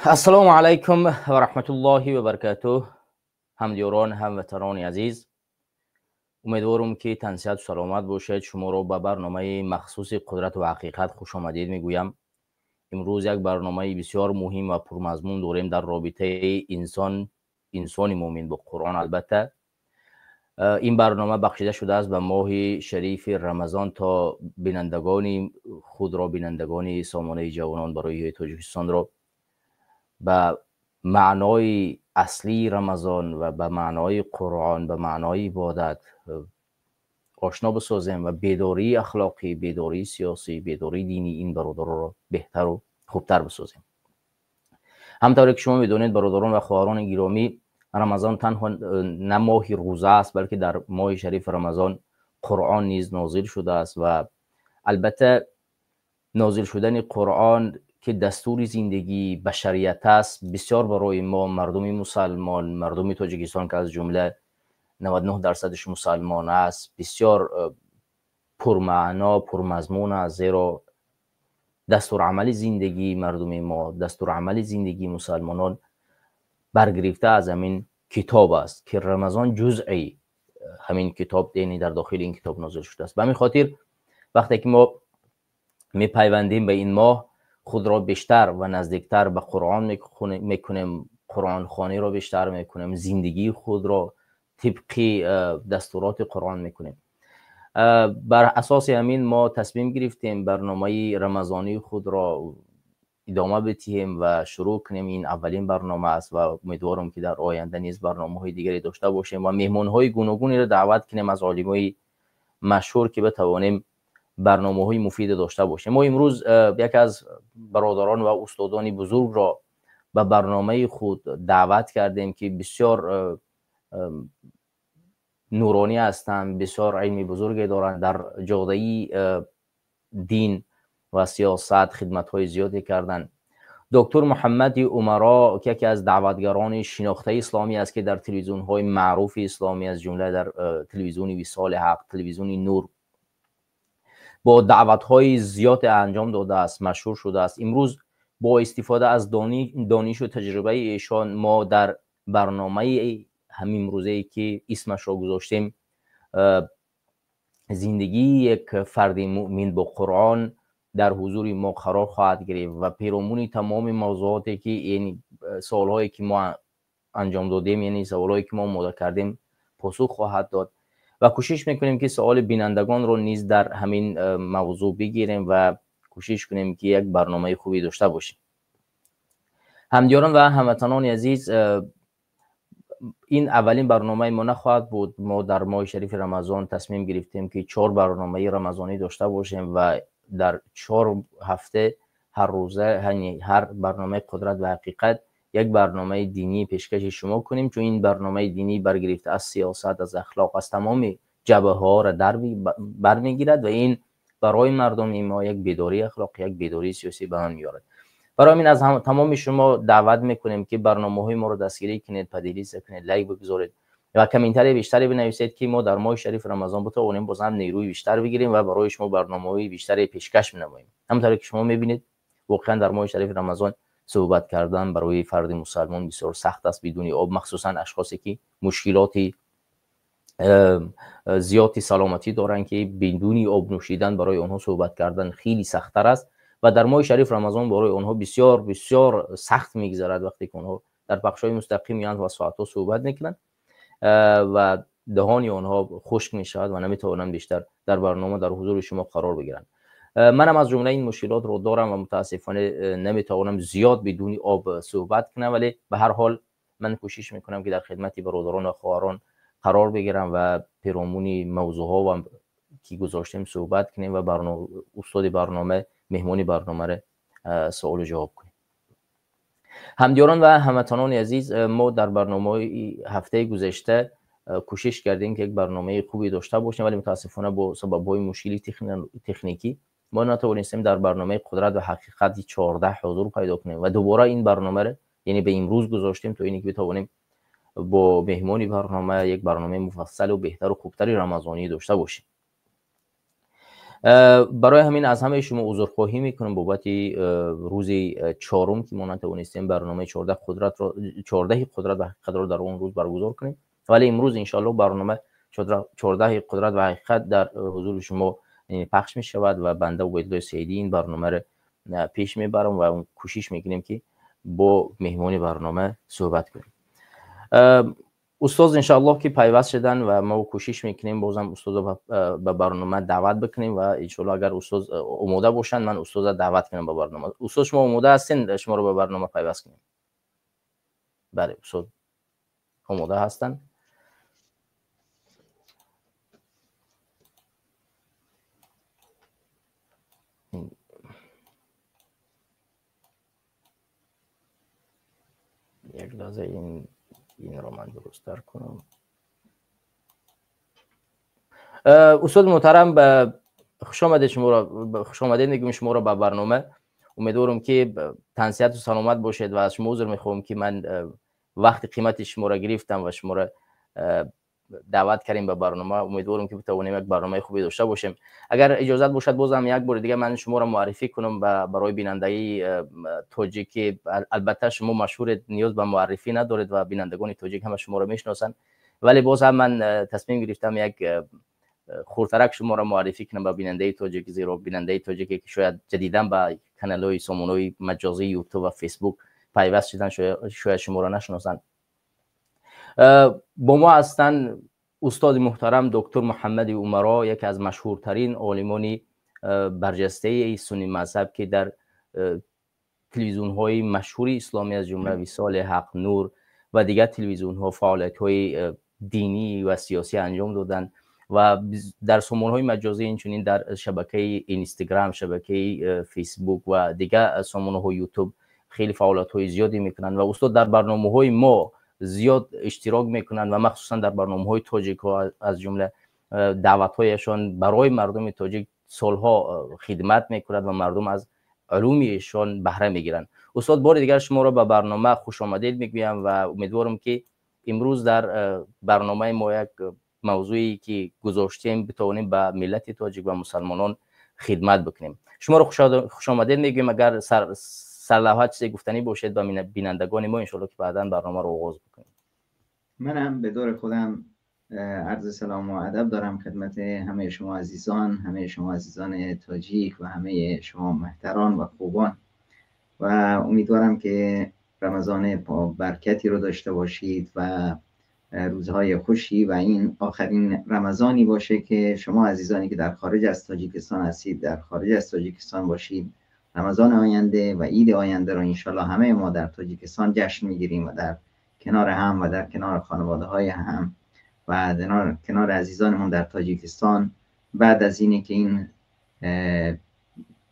Ассалому алайкум ва раҳматуллоҳи ва баракатуҳ. Ҳамдиёрон, ҳамватанони азиз, умедворум, ки тансиҳату саломат бошед. Шуморо ба барномаи махсуси «Қудрат ва ҳақиқат» хушомадед мегӯям. Имрӯз як барномаи бисёр муҳим ва пурмазмун дорем дар робитаи инсон, инсони муъмин бо Қуръон. Албатта, ин барнома бахшида шудааст ба моҳи шарифи Рамазон, то бинандагони худро, бинандагони сомонаи «Ҷавонон барои Тоҷикистонро» ба маънои аслии Рамазон ва ба маънои Қуръон, ба маънои ибодат ошно бисозем ва бедории ахлоқӣ, бедории сиёсӣ, бедории динии ин бародаронро беҳтару хубтар бисозем. Ҳамтавре ки шумо медонед, бародарон ва хоҳарони гиромӣ, Рамазон танҳо на моҳи рӯза аст, балки дар моҳи шарифи Рамазон Қуръон низ нозил шудааст. Ва албатта, нозил шудани Қуръон, ки дастури зиндагии башарият аст, бисёр барои мо, мардуми мусалмон, мардуми Тоҷикистон, ки аз ҷумла 99 дарсадаш мусалмон аст, бисёр пурмаъно, пурмазмун аст, зеро дастурамали зиндагии мардуми мо, дастурамали зиндагии мусалмонон баргирифта аз ҳамин китоб аст, ки Рамазон ҷузъи ҳамин китоб, яъне дар дохили ин китоб нозил шудааст. Ба ҳамин хотир, вақте ки мо мепайвандем ба ин моҳ, худро бештар ва наздиктар ба Қуръон мекунем, қуръонхониро бештар мекунем, зиндагии худро тибқи дастуроти Қуръон мекунем. Бар асоси ҳамин мо тасмим гирифтем барномаи рамазонии худро идома бидиҳем ва шурӯъ кунем. Ин аввалин барнома аст ва умедворам, ки дар оянда низ барномаҳои дигаре дошта бошем ва меҳмонҳои гуногунеро даъват кунем аз олимои машҳур, ки битавонем барномаҳои муфиде дошта бошем. Мо имрӯз яке аз бародарон ва устодони бузургро ба барномаи худ даъват кардем, ки бисёр нуронӣ ҳастанд, бисёр илми бузурге доранд, дар ҷодаи дин ва сиёсат хидматҳои зиёде карданд. Доктор Муҳаммади Умаро, ки яке аз даъватгарони шинохтаи исломӣ аст, ки дар телевизионҳои маъруфи исломӣ, аз ҷумла дар телевизиони «Висоли ҳақ», телевизиони «Нур» бо даъватҳои зиёде анҷом додааст, машҳур шудааст. Имрӯз бо истифода аз донишу таҷрибаи эшон мо дар барномаи ҳамимрӯзае, ки исмашро гузоштем «Зиндагии як фарди муъмин бо Қуръон», дар ҳузури мо қарор хоҳад гирифт ва перомуни тамоми мавзуоте ки, яъне саволҳое ки мо анҷом додем, яъне саволҳое ки мо омода кардем, посух хоҳад дод. Ва кӯшиш мекунем, ки саволи бинандагонро низ дар ҳамин мавзӯъ бигирем ва кӯшиш кунем, ки як барномаи хубе дошта бошем. Ҳамдиёрон ва ҳамватанони азиз, ин аввалин барномаи мо нахоҳад буд. Мо дар моҳи шарифи Рамазон тасмим гирифтем, ки чор барномаи рамазонӣ дошта бошем ва дар 4 ҳафта ҳар рӯза, ҳар барномаи «Қудрат ва ҳақиқат» як барномаи динӣ пешкаши шумо кунем, чун ин барномаи динӣ баргирифта аз сиёсат, аз ахлоқ, аз тамоми ҷабҳаҳоро бармегирад ва ин барои мардуми мо як бедории ахлоқӣ, як бедории сиёсӣ ба ман меорад. Барои ҳамин аз тамоми шумо даъват мекунем, ки барномаҳои моро дастгирӣ кунед, поделиться кунед, лайк бигузоред ва комментарии бештаре бинависед, ки мо дар моҳи шарифи Рамазон битавонем боз ҳам нерӯи бештар бигирем ва барои шумо барномаҳои бештаре пешкаш менамоем. Ҳамонтавре ки шумо мебинед, воқеан дар моҳи шарифи Рамазон суҳбат кардан барои фарди мусалмон бисёр сахт аст бидуни об, махсусан ашхосе ки мушкилоти зиёди саломатӣ доранд, ки бидуни об нӯшидан барои онҳо суҳбат кардан хеле сахттар аст ва дар моҳи шариф Рамазон барои онҳо бисёр бисёр сахт мегузарад, вақте ки онҳо дар пахшҳои мустақим меоянд ва соатҳо суҳбат мекунанд ва даҳони онҳо хушк мешавад ва наметавонанд бештар дар барнома дар ҳузури шумо қарор бигиранд. Манам аз ҷумла ин мушкилотро дорам ва мутаассифона наметавонам зиёд бидуни об суҳбат кунам, вале ба ҳар ҳол ман кӯшиш мекунам, ки дар хидмати бародарон ва хоҳарон қарор бигирам ва перомуни мавзӯъҳо ва ки гузоштем суҳбат кунем ва устоди барнома, меҳмони барномаро саволу ҷавоб кунем. Ҳамдиёрон ва ҳамватанони азиз, мо дар барномаҳои ҳафтаи гузашта кӯшиш кардем, ки як барномаи хубе дошта бошем, вале мутаассифона бо сабабҳои мушкили техникӣ мо натавонистем дар барномаи «Қудрат ва ҳақиқати 14» ҳузур пайдо кунем ва дубора ин барномаро, яъне ба имрӯз гузоштем, то ине ки битавонем бо меҳмони барнома як барномаи муфассалу беҳтару хубтари рамазонӣ дошта бошем. Барои ҳамин аз ҳамаи шумо узрхоҳӣ мекунам бобати рӯзи чорум ки мо натавонистем барномаи 14 қудрат ва ҳақиқатро дар он рӯз баргузор кунем, вале имрӯз иншоаллоҳ барнома 14 қудрат ва ҳақиқат дар ҳузури шумо пахш мешавад ва банда Убайдуллои Саидӣ ин барномаро пеш мебарам ва кӯшиш мекунем ки бо меҳмони барнома суҳбат кунем. Устоз иншоаллоҳ ки пайваст шудан ва мо кӯшиш мекунем бозам устозро ба барнома даъват бикунем ва иншоаллоҳ агар устоз омода бошанд, ман устозро даъват кунам ба барнома. Устоз, шумо омода ҳастин шуморо ба барнома пайваст кунем? Бале, устоз омода ҳастанд. Як лаҳза инро ман дурусттар кунам. Устоди муҳтарам, хушомадед, шуморо хушомадед мегӯем шуморо ба барнома. Умедворам ки тансиҳату саломат бошед ва аз шумо узр мехоҳам ки ман вақти қимати шуморо гирифтам ва шуморо даъват кардем ба барнома. Умедворам ки битавонем як барномаи хубе дошта бошем. Агар иҷозат бошад, бозам як бори дига ман шуморо муаррифӣ кунам барои бинандаи тоҷик ки албатта шумо машҳуред, ниёз ба муаррифӣ надоред ва бинандагони тоҷик ҳама шуморо мешиносанд, вале боз ҳам ман тасмим гирифтам як хурдтарак шуморо муаррифӣ кунам ба бинандаи тоҷик, зеро бинандаи тоҷике ки шояд ҷадидан ба каналҳои сомонаҳои маҷозии ютуб ва фейсбук пайваст шудан, шояд шуморо нашиносанд. Бо мо ҳастанд устоди муҳтарам доктор Муҳаммади Умаро, яке аз машҳуртарин олимони барҷастаи сунни мазҳаб ки дар телевизионҳои машҳури исломӣ аз ҷумла Висоли Ҳақ, Нур ва дигар телевизионҳо фаъолиятҳои динӣ ва сиёсӣ анҷом доданд ва дар сомонаҳои маҷозӣ, инчунин дар шабакаи Инстаграм, шабакаи Фейсбук ва дигар сомонаҳои Ютуб хеле фаъолиятҳои зиёде мекунанд ва устод дар барномаҳои мо зиёд иштирок мекунанд ва махсусан дар барномаҳои тоҷикҳо аз ҷумла даъватҳояшон барои мардуми тоҷик солҳо хидмат мекунад ва мардум аз улуми эшон баҳра мегиранд. Устод, бори дигар шуморо ба барнома хушомадед мегӯям ва умедворам ки имрӯз дар барномаи мо як мавзӯе ки гузоштем битавонем ба миллати тоҷик ва мусалмонон хидмат бикунем. Шуморо хушомадед мегӯем. Агар сарлавҳа чизе гуфтанӣ бошед ба бинандагони мо, иншоаллоҳ ки баъдан барномаро оғоз бикунем. Манам ба дори худам арзи салому адаб дорам хидмати ҳамаи шумо азизон, ҳамаи шумо азизони тоҷик ва ҳамаи шумо меҳтарон ва хубон, ва умедворам ки рамазони баракате ро дошта бошед ва рӯзҳои хушӣ ва ин охирин рамазоне боше ки шумо азизоне ки дар хориҷ аз Тоҷикистон ҳастед, дар хориҷ аз Тоҷикистон бошед. Рамазони оянда ва иди оянда ро иншоаллоҳ ҳамаи мо дар Тоҷикистон ҷашн мегирем ва дар канори ҳам ва дар канори хонаводаҳои ҳам ва канори азизонамон дар Тоҷикистон, баъд аз ине ки ин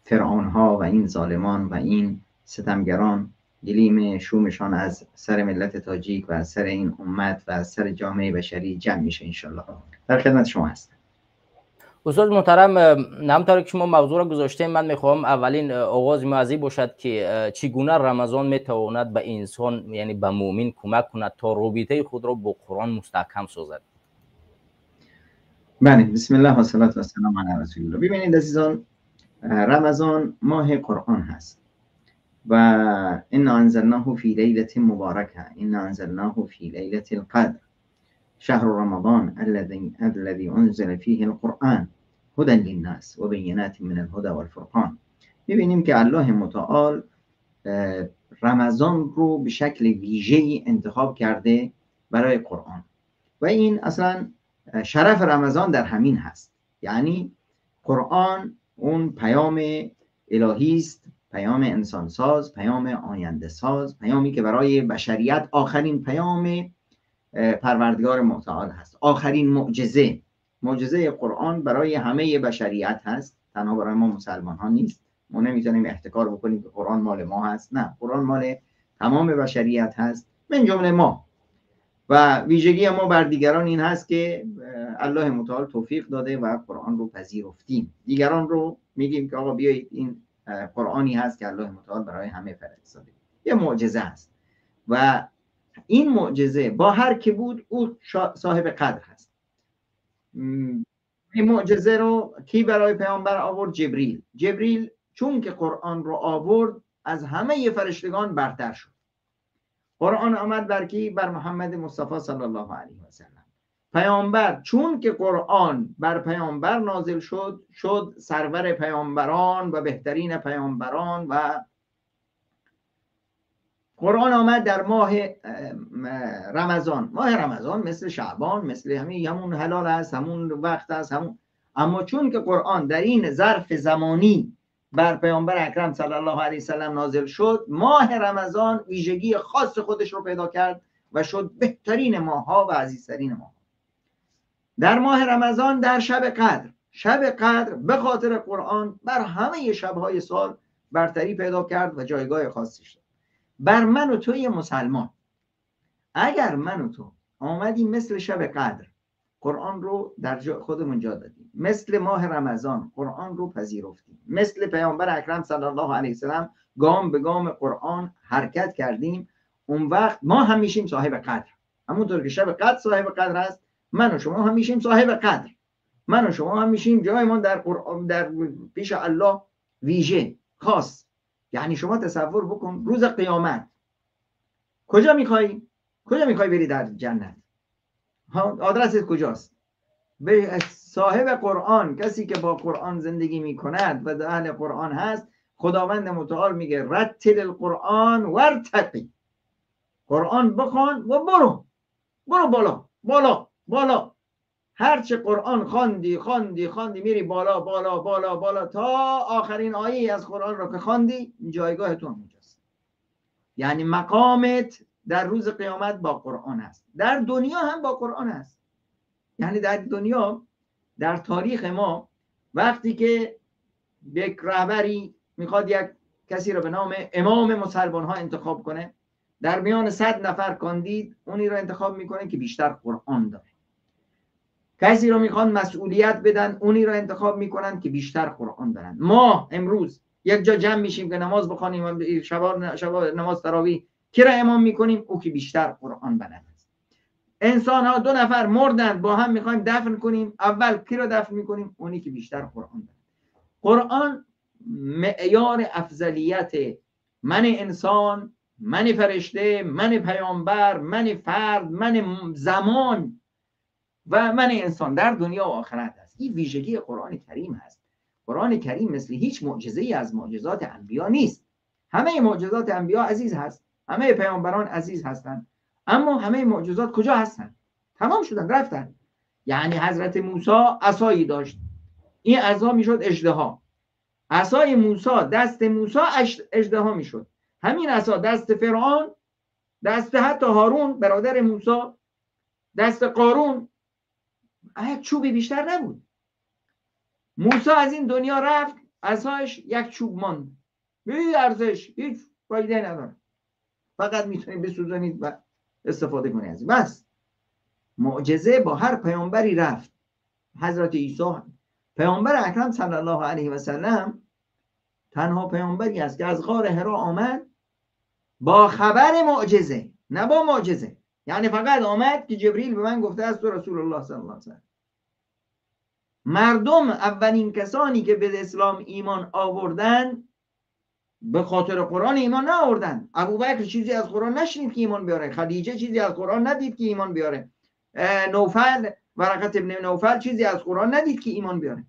фиръонҳо ва ин золимон ва ин ситамгарон гилими шумшон аз сари миллати тоҷик ва аз сари ин уммат ва аз сари ҷомеаи башарӣ ҷамъ мешавад иншоаллоҳ. Дар хидмати шумо ҳастам. Устод муҳтарам, ҳамтавре ки шумо мавзӯъро гузоштем, ман мехоҳам аввалин оғози мо аз ин бошад ки чӣ гуна Рамазон метавонад ба инсон, яъне ба мӯмин кӯмак кунад то робитаи худро бо Қуръон мустаҳкам созад. Бале, бисмиллаҳ ва салату ва салам ала расулиллаҳ. Бибинед азизон, Рамазон моҳи Қуръон ҳаст ва инна анзалнаҳу фи лайлатин муборака, инна анзалнаҳу фи лайлатил қадр, шаҳру рамазон аллази унзила фиҳи алқуръон ҳудан линнас ва байинатин минал ҳуда вал фурқон. Мебинем ки Аллоҳи мутаол Рамазон ро ба шакли вижаи интихоб карда барои Қуръон ва ин аслан шарафи Рамазон дар ҳамин ҳаст. Яъне Қуръон он паёми илоҳист, паёми инсонсоз, паёми ояндасоз, паёме ки барои башарият охирин паёми Парвардигори мутаол ҳаст, охирин мӯъҷиза. Мӯъҷизаи Қуръон барои ҳамаи башарият ҳаст, танҳо барои мо мусалмонҳо нест. Мо наметавонем эҳтикор бикунем ки Қуръон моли мо ҳаст. Не, Қуръон моли тамоми башарият ҳаст, мин ҷумла мо. Ва вижагии мо бар дигарон ин ҳаст ки Аллоҳи мутаол тавфиқ дода ва Қуръонро пазируфтем. Дигаронро мегӯем ки оқо биёед, ин Қуръоне ҳаст ки Аллоҳи мутаол барои ҳама фиристода. یه معجزه هست و این معجزه با هر کی بود او صاحب قدر هست. این معجزه رو کی برای پیامبر آورد؟ جبریل. جبریل چون که قرآن رو آورد از همه فرشتگان برتر شد. قرآن آمد بر کی؟ بر محمد مصطفی صلی الله علیه و سلم. پیامبر چون که قرآن بر پیامبر نازل شد، شد سرور پیامبران و بهترین پیامبران. و قرآن آمد در ماه رمضان. ماه رمضان مثل شعبان، مثل همون هلال است، همون وقت است، همون. اما چون که قرآن در این ظرف زمانی بر پیامبر اکرم صلی الله علیه وسلم نازل شد، ماه رمضان ویژگی خاص خودش رو پیدا کرد و شد بهترین ماه‌ها و عزیزترین ماه‌ها. در ماه رمضان در شب قدر، شب قدر به خاطر قرآن بر همه شب‌های سال برتری پیدا کرد و جایگاه خاصی شد. بر من و توی مسلمان، اگر من و تو آمدیم مثل شب قدر قرآن رو در جا خودمون جا دادیم، مثل ماه رمضان قرآن رو پذیرفتیم، مثل پیامبر اکرم صلی الله علیه وسلم گام به گام قرآن حرکت کردیم، اون وقت ما هم میشیم صاحب قدر. همونطور که شب قدر صاحب قدر است، من و شما هم میشیم صاحب قدر. من و شما هم میشیم جایمان در قرآن، در پیش الله ویژه خاص. یعنی شما تصور بکن روز قیامت کجا میخوای؟ کجا میخوای بری در جنت؟ آدرست کجاست؟ به صاحب قرآن، کسی که با قرآن زندگی میکند و اهل قرآن هست، خداوند متعال میگه رتل القرآن وارتقی. قرآن بخوان و برو، برو بالا بالا بالا. هرچه قرآن خواندی خواندی خواندی میری بالا بالا بالا بالا تا آخرین آیه از قرآن رو که خواندی، جایگاه تو اونجاست. یعنی مقامت در روز قیامت با قرآن است. در دنیا هم با قرآن است. یعنی در دنیا، در تاریخ ما، وقتی که یک رهبری میخواد یک کسی رو به نام امام مسلمان ها انتخاب کنه، در میان 100 نفر کاندید اونی رو انتخاب میکنه که بیشتر قرآن داره. کسی رو میخوان مسئولیت بدن، اونی رو انتخاب میکنن که بیشتر قرآن دارن. ما امروز یک جا جمع میشیم که نماز بخوانیم، شبا نماز تراویح، کی را امام میکنیم؟ او که بیشتر قرآن بلد است. انسان ها 2 نفر مردن، با هم میخوایم دفن کنیم، اول کی را دفن میکنیم؟ اونی که بیشتر قرآن بلد. قرآن معیار افضلیت من انسان، من فرشته، من پیامبر، من فرد، من زمان و من انسان در دنیا و آخرت است. این ویژگی قرآن کریم هست. قرآن کریم مثل هیچ معجزه‌ای از معجزات انبیا نیست. همه معجزات انبیا عزیز هست، همه پیامبران عزیز هستند، اما همه معجزات کجا هستند؟ تمام شدن، رفتن. یعنی حضرت موسی عصایی داشت، این عصا میشد اژدها. عصای موسی، دست موسی اژدها میشد. همین عصا دست فرعون، دست حتی هارون برادر موسی، دست قارون، یک چوبی بیشتر نبود. موسی از این دنیا رفت، عصایش یک چوب ماند، بی ارزش، هیچ فایده نداره، فقط میتونید بسوزانید و استفاده کنید از این. بس معجزه با هر پیامبری رفت. حضرت عیسی، پیامبر اکرم صلی الله علیه و سلم، تنها پیامبری است که از غار حرا آمد با خبر معجزه، نه با معجزه. یعنی فقط آمد که جبریل به من گفته است تو رسول الله صلی الله علیه و سلم. مردم اولین کسانی که به اسلام ایمان آوردن به خاطر قرآن ایمان نآوردن. ابوبکر چیزی از قرآن نشنید که ایمان بیاره، خدیجه چیزی از قرآن ندید که ایمان بیاره، نوفل، ورقه ابن نوفل چیزی از قرآن ندید که ایمان بیاره.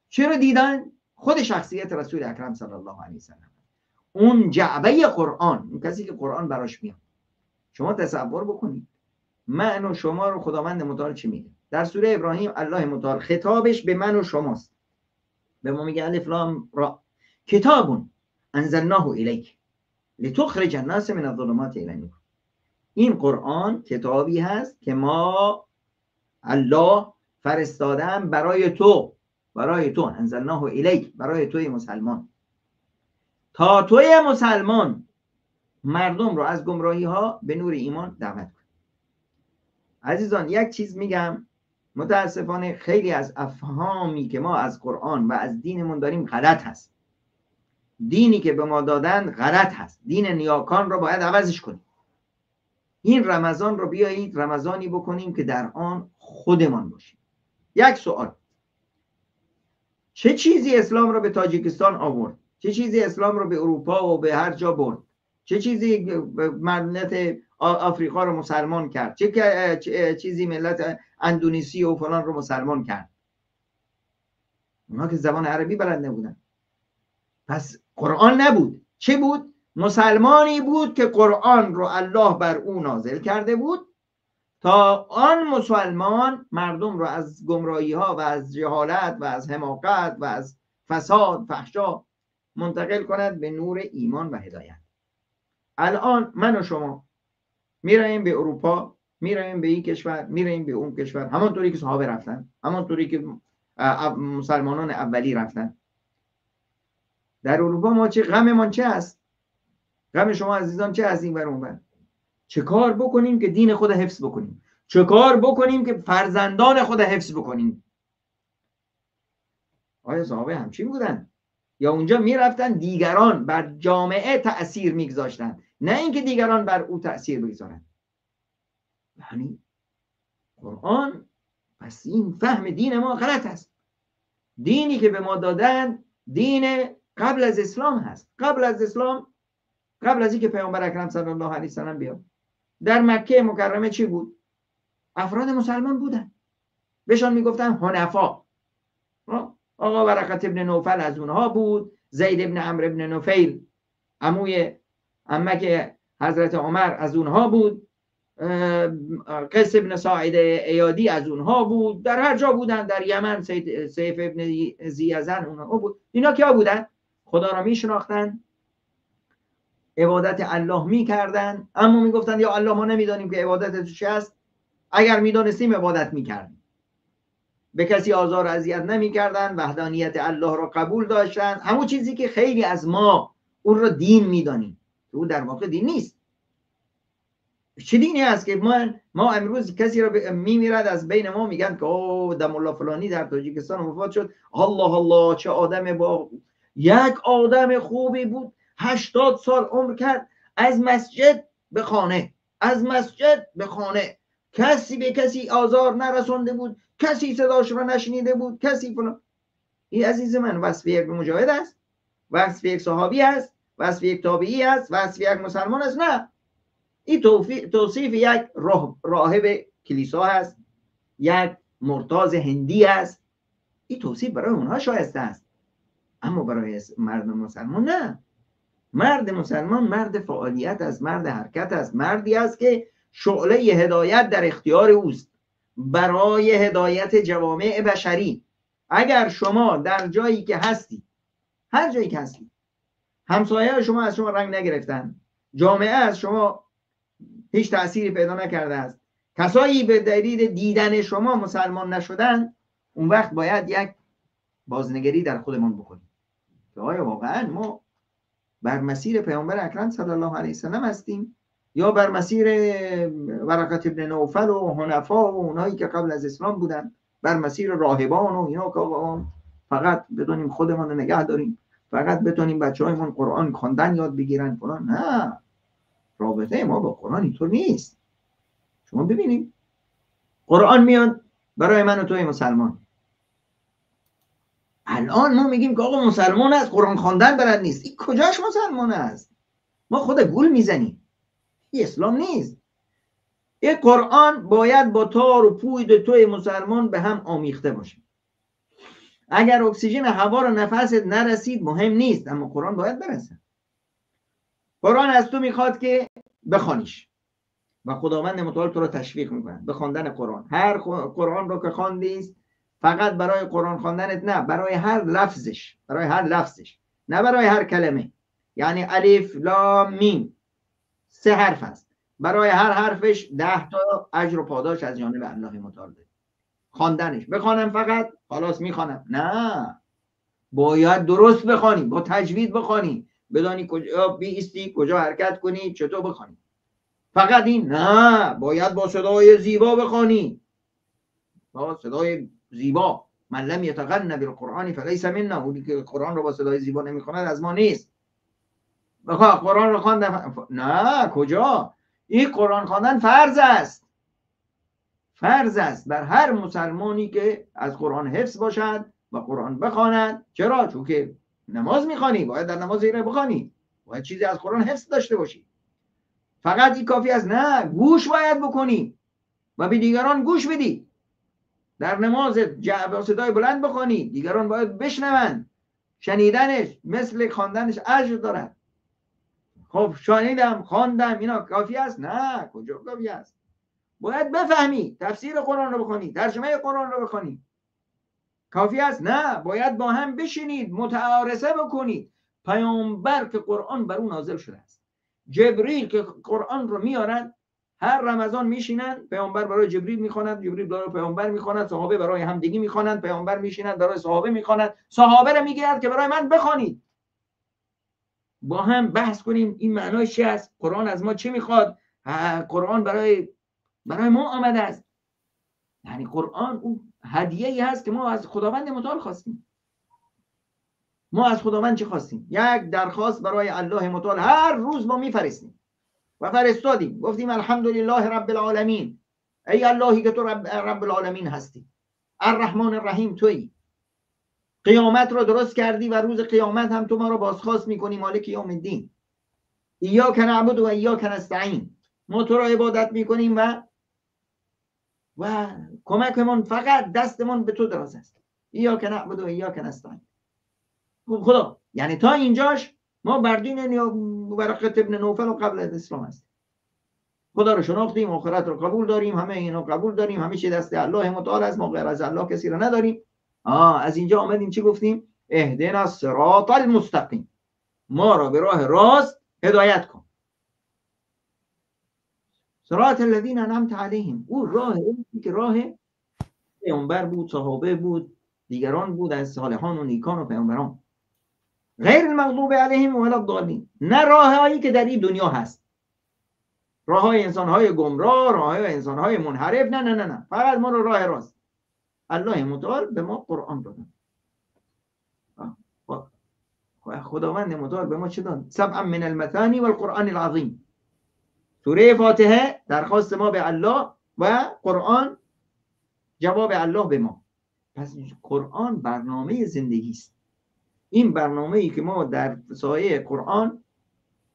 چرا دیدن؟ خود شخصیت رسول اکرم صلی الله علیه و سلم، اون جعبه قرآن، اون کسی که قرآن براش میاد. شما تصور بکنید من و شما رو خداوند متعال چی میگه؟ در سوره ابراهیم الله متعال خطابش به من و شماست. به ما میگه الف لام را، کتاب انزلناه الیک لتخرج الناس من الظلمات الی النور. این قرآن کتابی هست که ما الله فرستادم برای تو، برای تو، انزلناه الیک، برای توی مسلمان، تا توی مسلمان مردم رو از گمراهی ها به نور ایمان دعوت کن. عزیزان یک چیز میگم، متاسفانه خیلی از افهامی که ما از قرآن و از دینمون داریم غلط هست. دینی که به ما دادن غلط هست. دین نیاکان رو باید عوضش کنیم. این رمضان رو بیایید رمضانی بکنیم که در آن خودمان باشیم. یک سوال، چه چیزی اسلام رو به تاجیکستان آورد؟ چه چیزی اسلام رو به اروپا و به هر جا برد؟ چه چیزی ملت آفریقا رو مسلمان کرد؟ چه چیزی ملت اندونزی و فلان رو مسلمان کرد؟ اونا که زبان عربی بلد نبودن. پس قرآن نبود. چه بود؟ مسلمانی بود که قرآن رو الله بر او نازل کرده بود تا آن مسلمان مردم رو از گمراهی ها و از جهالت و از حماقت و از فساد فحشا منتقل کند به نور ایمان و هدایت. الان من و شما میریم به اروپا، میریم به این کشور، میریم به اون کشور، همانطوری که صحابه رفتن، همانطوری که مسلمانان اولی رفتن. در اروپا ما چه غممان چه است؟ غم شما عزیزان چه از این ور اون ور؟ چه کار بکنیم که دین خود حفظ بکنیم؟ چه کار بکنیم که فرزندان خود حفظ بکنیم؟ آیا صحابه همچین بودن؟ یا اونجا میرفتن دیگران بر جامعه تأثیر میگذاشتن، نه اینکه دیگران بر او تأثیر بگذارن. یعنی قرآن، پس این فهم دین ما غلط است. دینی که به ما دادن دین قبل از اسلام هست. قبل از اسلام، قبل از اینکه پیامبر اکرم صلی الله علیه و سلم بیاد، در مکه مکرمه چی بود؟ افراد مسلمان بودن، بهشان میگفتن حنفا. آقا ورقة ابن نوفل از اونها بود، زید ابن عمرو ابن نفیل عموی عمک حضرت عمر از اونها بود، قیس ابن ساعده ایادی از اونها بود. در هر جا بودن، در یمن سیف ابن زیزن اونها بود. اینا کیا بودن؟ خدا را میشناختن، عبادت الله میکردن، اما میگفتن یا الله ما نمیدانیم که عبادت تو چه است، اگر میدانستیم عبادت میکردیم. به کسی آزار و اذیت نمیکردن، وحدانیت الله را قبول داشتن، همون چیزی که خیلی از ما اون را دین میدانیم، او در واقع دین نیست. چه دینی است که ما امروز کسی را میمیرد از بین ما میگن که او دم الله فلانی در تاجیکستان وفات شد، الله الله چه آدم، با یک آدم خوبی بود، 80 سال عمر کرد، از مسجد به خانه، از مسجد به خانه، کسی به کسی آزار نرسانده بود، کسی صداش را نشنیده بود، کسی فلان. این عزیز من وصف یک مجاهد است، وصف یک صحابی است، وصف یک تابعی است، وصف یک مسلمان است؟ نه، این توصیف یک راهب کلیسا است، یک مرتاض هندی است. این توصیف برای اونها شایسته است، اما برای مرد مسلمان نه. مرد مسلمان مرد فعالیت است، مرد حرکت است، مردی است که شعله هدایت در اختیار اوست برای هدایت جوامع بشری. اگر شما در جایی که هستی، هر جایی که هستی، همسایه شما از شما رنگ نگرفتن، جامعه از شما هیچ تأثیری پیدا نکرده است، کسایی به دلیل دیدن شما مسلمان نشدن، اون وقت باید یک بازنگری در خودمان بکنیم که آیا واقعا ما بر مسیر پیامبر اکرم صلی الله علیه وسلم هستیم یا بر مسیر ورقة ابن نوفل و حنفا و اونایی که قبل از اسلام بودن، بر مسیر راهبان و اینا که آقا فقط بدونیم خودمان رو نگه داریم، فقط بتونیم بچه‌هایمون قرآن خواندن یاد بگیرن فلان. نه، رابطه ما با قرآن اینطور نیست. شما ببینید قرآن میاد برای من و توی مسلمان. الان ما میگیم که آقا مسلمان است قرآن خواندن بلد نیست. این کجاش مسلمان است؟ ما خود گول میزنیم. این اسلام نیست. این قرآن باید با تار و پوید توی مسلمان به هم آمیخته باشه. اگر اکسیژن هوا رو نفست نرسید مهم نیست، اما قرآن باید برسه. قرآن از تو میخواد که بخوانیش و خداوند متعال تو رو تشویق میکنه به خواندن قرآن. هر قرآن رو که خواندی فقط برای قرآن خواندنت نه، برای هر لفظش، برای هر لفظش، نه برای هر کلمه. یعنی الف لام میم 3 حرف است، برای هر حرفش 10 تا اجر و پاداش از جانب الله متعال داره. خواندنش بخوانم فقط خلاص میخوانم، نه، باید درست بخوانی، با تجوید بخوانی، بدانی کجا بیستی، کجا حرکت کنی، چطور بخوانی. فقط این نه، باید با صدای زیبا بخوانی، با صدای زیبا. من لم یتغن بالقرآن فلیس منا، اونی که قرآن رو با صدای زیبا نمیخواند از ما نیست. بخواه قرآن رو خواندم، نه، کجا؟ این قرآن خواندن فرض است، فرض است بر هر مسلمانی که از قرآن حفظ باشد، و قرآن بخواند. چرا؟ چون که نماز میخوانی، باید در نماز ایره بخوانی، باید چیزی از قرآن حفظ داشته باشی. فقط این کافی است؟ نه، گوش باید بکنی و به دیگران گوش بدی. در نماز با صدای بلند بخوانی، دیگران باید بشنوند. شنیدنش مثل خواندنش اجر دارد. خب شنیدم، خواندم، اینا کافی است؟ نه، کجا کافی است؟ باید بفهمی، تفسیر قرآن رو بخوانی، ترجمه قرآن رو بخوانی. کافی است؟ نه، باید با هم بشینید، متعارضه بکنید. پیامبر که قرآن بر او نازل شده است، جبریل که قرآن رو میارند، هر رمضان میشینند، پیامبر برای جبریل میخواند، جبریل برای پیامبر میخواند، صحابه برای همدیگه میخوانند، پیامبر میشینند برای صحابه میخوانند، صحابه رو میگیرند که برای من بخوانید، با هم بحث کنیم این معناش چی است، قرآن از ما چه میخواد، قرآن برای ما آمده است. یعنی قرآن اون هدیه ای هست که ما از خداوند متعال خواستیم. ما از خداوند چه خواستیم؟ یک درخواست برای الله متعال هر روز ما میفرستیم و فرستادیم، گفتیم الحمدلله رب العالمین، ای اللهی که تو رب العالمین هستی، الرحمن الرحیم تویی، قیامت رو درست کردی و روز قیامت هم تو ما رو بازخواست میکنی، مالک یوم الدین، ایاک نعبد و ایاک نستعین، ما تو رو عبادت میکنیم و کمکمون فقط دستمون به تو دراز است، ایاک نعبد و ایاک نستعین. خدا یعنی تا اینجاش ما بر دین ورقه ابن نوفل و قبل از اسلام هست. خدا رو شناختیم، آخرت رو قبول داریم، همه اینو قبول داریم، همه چی دست الله متعال است، ما غیر از الله کسی رو نداریم. از اینجا آمدیم چی گفتیم؟ اهدنا الصراط المستقیم، ما را به راه راست هدایت کن. صراط الذین انعمت علیهم، او راه که راه پیامبر بود، صحابه بود، دیگران بود از صالحان و نیکان و پیامبران. غیر المغضوب علیهم ولا الضالین، نه راههایی که در این دنیا هست، راه های انسان های گمراه، راه های انسان های منحرف، نه نه نه نه، فقط ما رو راه راست. الله متعال به ما قرآن دادن. خداوند متعال به ما چه داد؟ سبع من المثانی والقرآن العظیم. سوره فاتحه درخواست ما به الله و قرآن جواب الله به ما. پس قرآن برنامه زندگی است. این برنامه‌ای که ما در سایه قرآن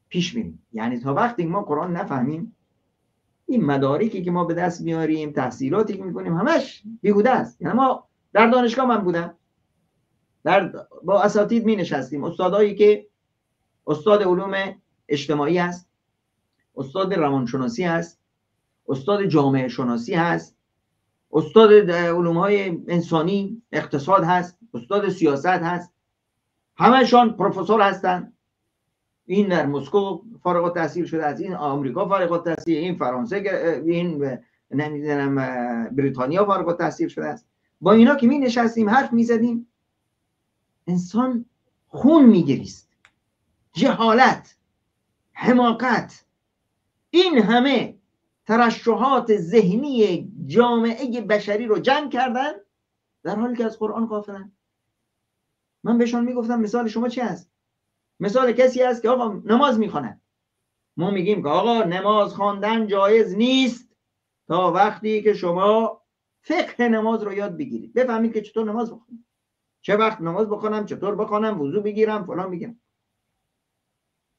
پیش میریم، یعنی تا وقتی ما قرآن نفهمیم، این مدارکی که ما به دست میاریم، تحصیلاتی که میکنیم، همش بیهوده است. یعنی ما در دانشگاه من بودم، با اساتید می نشستیم، استادایی که استاد علوم اجتماعی هست، استاد روانشناسی هست، استاد جامعه شناسی هست، استاد علوم‌های انسانی، اقتصاد هست، استاد سیاست هست، همشان پروفسور هستند. این در مسکو فارغ التحصیل شده از این آمریکا فارغ التحصیل، این فرانسه، این نمیدونم بریتانیا فارغ التحصیل شده است. با اینا که می نشستیم حرف می زدیم، انسان خون می گریست. جهالت، حماقت، این همه ترشحات ذهنی جامعه بشری رو جمع کردن در حالی که از قرآن غافلن. من بهشون میگفتم مثال شما چی هست؟ مثال کسی هست که آقا نماز میخواند. ما میگیم که آقا نماز خواندن جایز نیست تا وقتی که شما فقه نماز رو یاد بگیرید، بفهمید که چطور نماز بخونید، چه وقت نماز بخونم، چطور بخونم، وضو بگیرم، فلان بگیرم.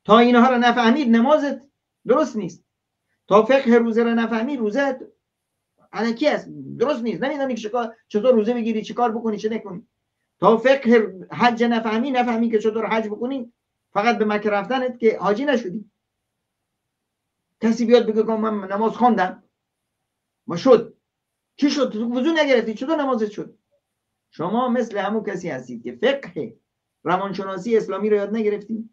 تا اینها رو نفهمید نمازت درست نیست. تا فقه روزه رو نفهمی روزه الکی است، درست نیست، نمیدونی که چطور روزه بگیری، چه کار بکنی، چه نکنی. تا فقه حج نفهمی که چطور حج بکنی، فقط به مکه رفتنت که حاجی نشدی. کسی بیاد بگه که من نماز خواندم، ما شد، چی شد؟ تو وضو نگرفتی، چطور نمازت شد؟ شما مثل همون کسی هستید که فقه روانشناسی اسلامی رو یاد نگرفتی،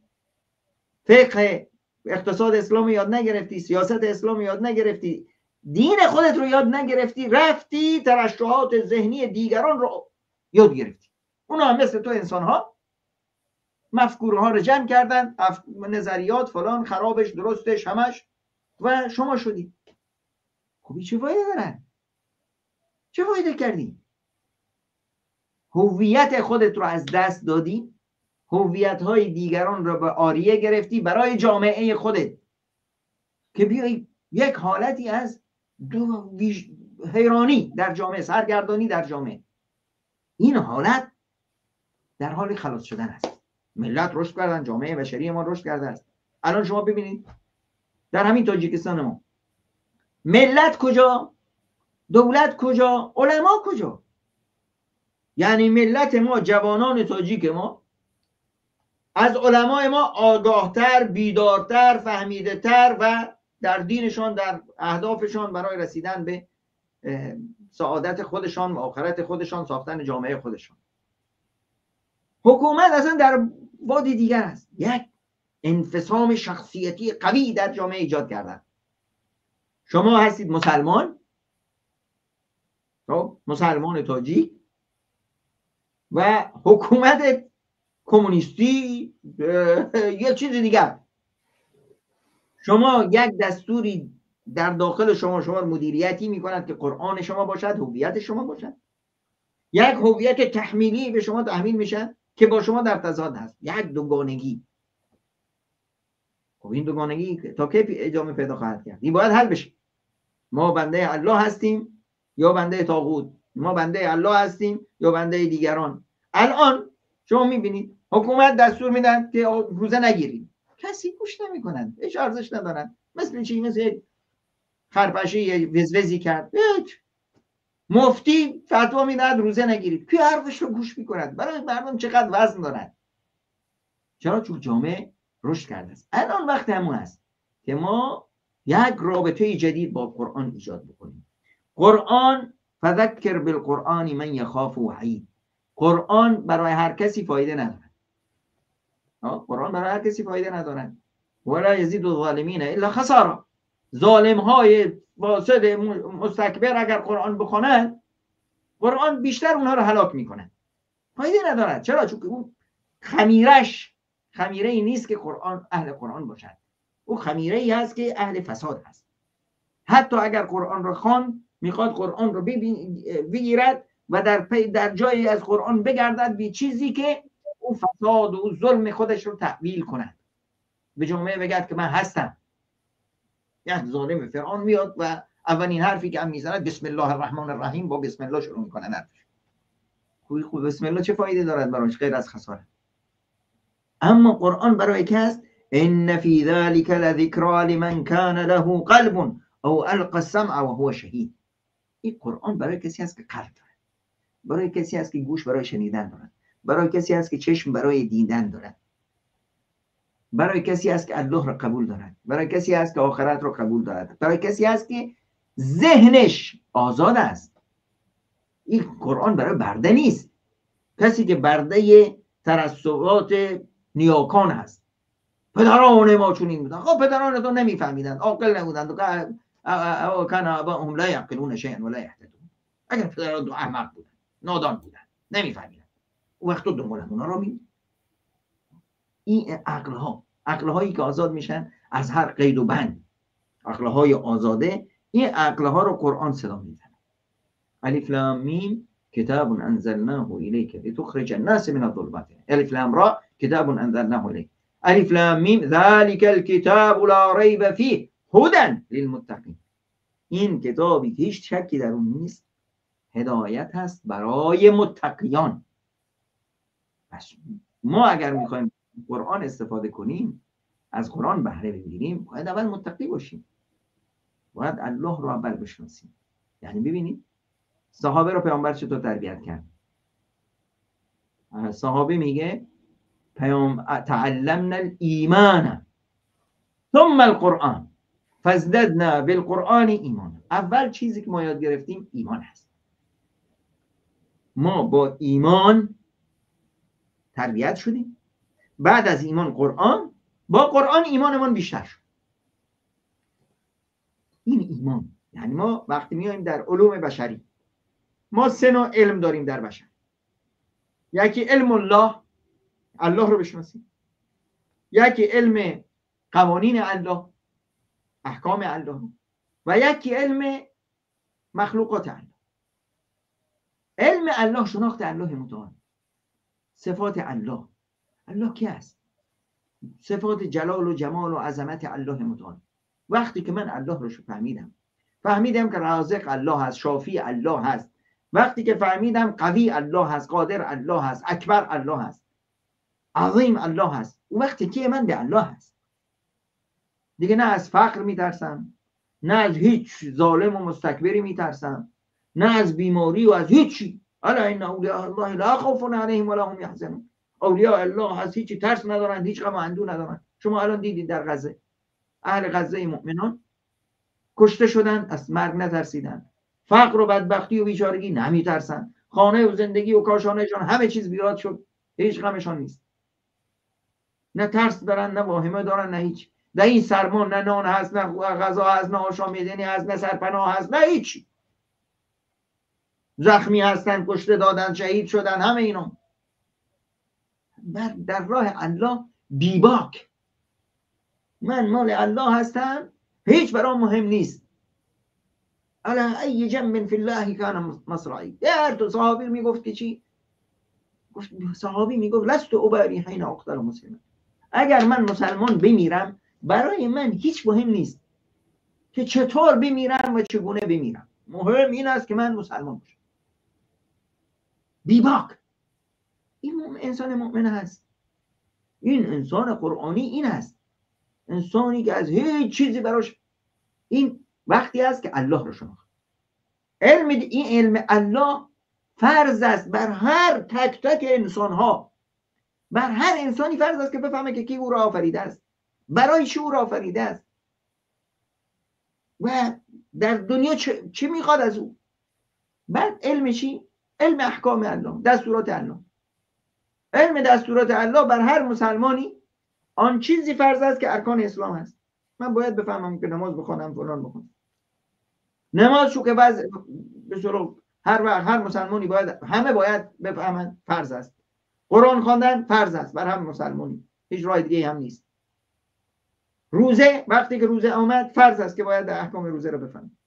فقه اقتصاد اسلامی یاد نگرفتی، سیاست اسلامی یاد نگرفتی، دین خودت رو یاد نگرفتی، رفتی ترشحات ذهنی دیگران رو یاد گرفتی. اونا هم مثل تو انسان ها مفکوره ها رو جمع کردن، نظریات فلان، خرابش درستش همش، و شما شدی. خب چه فایده دارن؟ چه فایده کردی؟ هویت خودت رو از دست دادی، هویت های دیگران رو به عاریه گرفتی برای جامعه خودت، که بیای یک حالتی از حیرانی در جامعه، سرگردانی در جامعه. این حالت در حال خلاص شدن است. ملت رشد کردن، جامعه بشری ما رشد کرده است. الان شما ببینید در همین تاجیکستان ما، ملت کجا، دولت کجا، علما کجا؟ یعنی ملت ما، جوانان تاجیک ما از علمای ما آگاهتر، بیدارتر، فهمیده تر و در دینشان، در اهدافشان برای رسیدن به سعادت خودشان و آخرت خودشان، ساختن جامعه خودشان. حکومت اصلا در وادی دیگر است. یک انفصام شخصیتی قوی در جامعه ایجاد کردن. شما هستید مسلمان، مسلمان تاجیک، و حکومت کمونیستی یک چیز دیگر. شما یک دستوری در داخل شما، شما مدیریتی میکند که قرآن شما باشد، هویت شما باشد. یک هویت تحمیلی به شما تحمیل میشه که با شما در تضاد هست، یک دوگانگی. خب این دوگانگی تا کی ادامه پیدا خواهد کرد؟ این باید حل بشه. ما بنده الله هستیم یا بنده طاغوت؟ ما بنده الله هستیم یا بنده دیگران؟ الان شما میبینید حکومت دستور میدن که روزه نگیرید، کسی گوش نمیکنند، هیچ ارزش ندارن. مثل چی؟ مثل خرپشه یه وزوزی کرد. هیچ. مفتی فتوا میدهد روزه نگیرید، کی حرفش رو گوش میکند؟ برای مردم چقدر وزن دارد؟ چرا؟ چون جامعه رشد کرده است. الان وقت همون است که ما یک رابطه جدید با قرآن ایجاد بکنیم. قرآن فذکر بالقرآن من یخاف وعید. قرآن برای هر کسی فایده ندارد. قرآن برای هر کسی فایده ندارد. ولا یزید الظالمین الا خسارا. ظالم های فاسد مستکبر اگر قرآن بخوانند، قرآن بیشتر اونها رو هلاک میکنه، فایده ندارد. چرا؟ چون اون خمیرش خمیره ای نیست که قرآن اهل قرآن باشد، او خمیره ای هست که اهل فساد هست. حتی اگر قرآن رو خواند، میخواد قرآن رو بگیرد و در جایی از قرآن بگردد بی چیزی که او فساد و ظلم خودش رو تحویل کند، به جامعه بگرد که من هستم. یک ظالم فرعون میاد و اولین حرفی که هم میزند بسم الله الرحمن الرحیم، با بسم الله شروع میکنه حرفش. خوب بسم الله چه فایده دارد براش غیر از خسارت؟ اما قرآن برای که است؟ ان فی ذلک لذکری لمن کان له قلب او القى السمع وهو شهید. این قرآن برای کسی است که قلب دارد، برای کسی است که گوش برای شنیدن دارد، برای کسی است که چشم برای دیدن دارد، برای کسی است که الله را قبول دارد، برای کسی است که آخرت را قبول دارد، برای کسی است که ذهنش آزاد است. این قرآن برای برده نیست، کسی که برده ترسبات نیاکان هست. پدران ما چنین بودند. خب پدران تو نمیفهمیدند، عاقل نبودند. کان آباؤهم لا یعقلون شیئا ولا یهتدون. اگر پدران تو احمق بودند، نادان بودند، نمیفهمیدند، اون وقت تو دنبال اونا رو می. این عقلها، عقلهایی که آزاد میشن از هر قید و بند، عقلهای آزاده، این عقلها رو قرآن صدا میزنه. الف لام میم کتاب انزلناه الیک لتخرج الناس من الظلمات. الف لام را کتاب انزلناه الیک. الف لام میم ذلک الکتاب لا ریب فیه هدى للمتقین. این کتابی که هیچ شکی در اون نیست، هدایت هست برای متقیان. پس ما اگر میخوایم قرآن استفاده کنیم، از قرآن بهره بگیریم، باید اول متقی باشیم، باید الله رو اول بشناسیم. یعنی ببینید صحابه رو پیامبر چطور تربیت کرد. صحابه میگه تعلمنا الایمان ثم القرآن فازددنا بالقرآن ایمان. اول چیزی که ما یاد گرفتیم ایمان هست. ما با ایمان تربیت شدیم، بعد از ایمان قرآن، با قرآن ایمانمان بیشتر شد. این ایمان، یعنی ما وقتی میایم در علوم بشری، ما سه نوع علم داریم در بشر. یکی علم الله، الله رو بشناسیم. یکی علم قوانین الله، احکام الله، و یکی علم مخلوقات الله. علم الله شناخت الله متعال، صفات الله. الله کی است؟ صفات جلال و جمال و عظمت الله متعال. وقتی که من الله رو فهمیدم، فهمیدم که رازق الله هست، شافی الله هست، وقتی که فهمیدم قوی الله هست، قادر الله هست، اکبر الله هست، عظیم الله هست، اون وقت تکیه من به الله هست دیگه. نه از فقر میترسم، نه از هیچ ظالم و مستکبری میترسم، نه از بیماری و از هیچی. الا ان اولیاء الله لا خوف علیهم ولا هم یحزنون. اولیاء الله از هیچی ترس ندارند، هیچ غم و اندوه ندارند. شما الان دیدید در غزه، اهل غزه مؤمنان کشته شدن، از مرگ نترسیدن، فقر و بدبختی و بیچارگی نمیترسن، خانه و زندگی و کاشانهشان همه چیز بیراد شد، هیچ غمشان نیست، نه ترس دارن، نه واهمه دارن، نه هیچ. در این سرما نه نان هست، نه غذا هست، نه آشامیدنی هست، نه سرپناه هست، نه هیچ. زخمی هستن، کشته دادن، شهید شدن، همه اینا در راه الله بیباک. من مال الله هستم، هیچ برام مهم نیست. علی ای جنب فی الله کان مصرعی. در تو صحابی میگفت که چی؟ گفت صحابی میگفت لست ابالی حین اقتل مسلما. اگر من مسلمان بمیرم برای من هیچ مهم نیست که چطور بمیرم و چگونه بمیرم، مهم این است که من مسلمان باشم. بیباک. این انسان مؤمن هست، این انسان قرآنی این است، انسانی که از هیچ چیزی براش. این وقتی است که الله رو شناخت. علم، این علم الله فرض است بر هر تک تک انسان ها، بر هر انسانی فرض است که بفهمه که کی او را آفریده است، برای چی او را آفریده است و در دنیا چه میخواد از او. بعد علم چی؟ علم احکام الله، دستورات الله. علم دستورات الله بر هر مسلمانی آن چیزی فرض است که ارکان اسلام هست. من باید بفهمم که نماز بخوانم، فلان بخونم. نماز شو که بعض به هر مسلمانی باید، همه باید بفهمن فرض است. قرآن خواندن فرض است بر هر مسلمانی، هیچ راه دیگه هم نیست. روزه، وقتی که روزه آمد فرض است که باید احکام روزه رو بفهمم.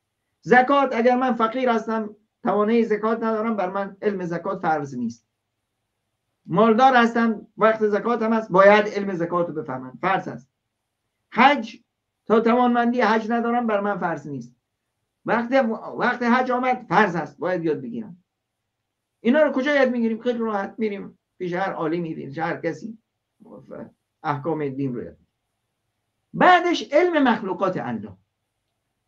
زکات، اگر من فقیر هستم، توانایی زکات ندارم، بر من علم زکات فرض نیست. مالدار هستم، وقت زکات هم هست، باید علم زکات رو بفهمم، فرض است. حج، تا توانمندی حج ندارم، بر من فرض نیست. وقت حج آمد فرض است، باید یاد بگیرم. اینا رو کجا یاد میگیریم؟ خیلی راحت میریم پیش هر عالمی، پیش هر کسی احکام دین رو یاد. بعدش علم مخلوقات الله،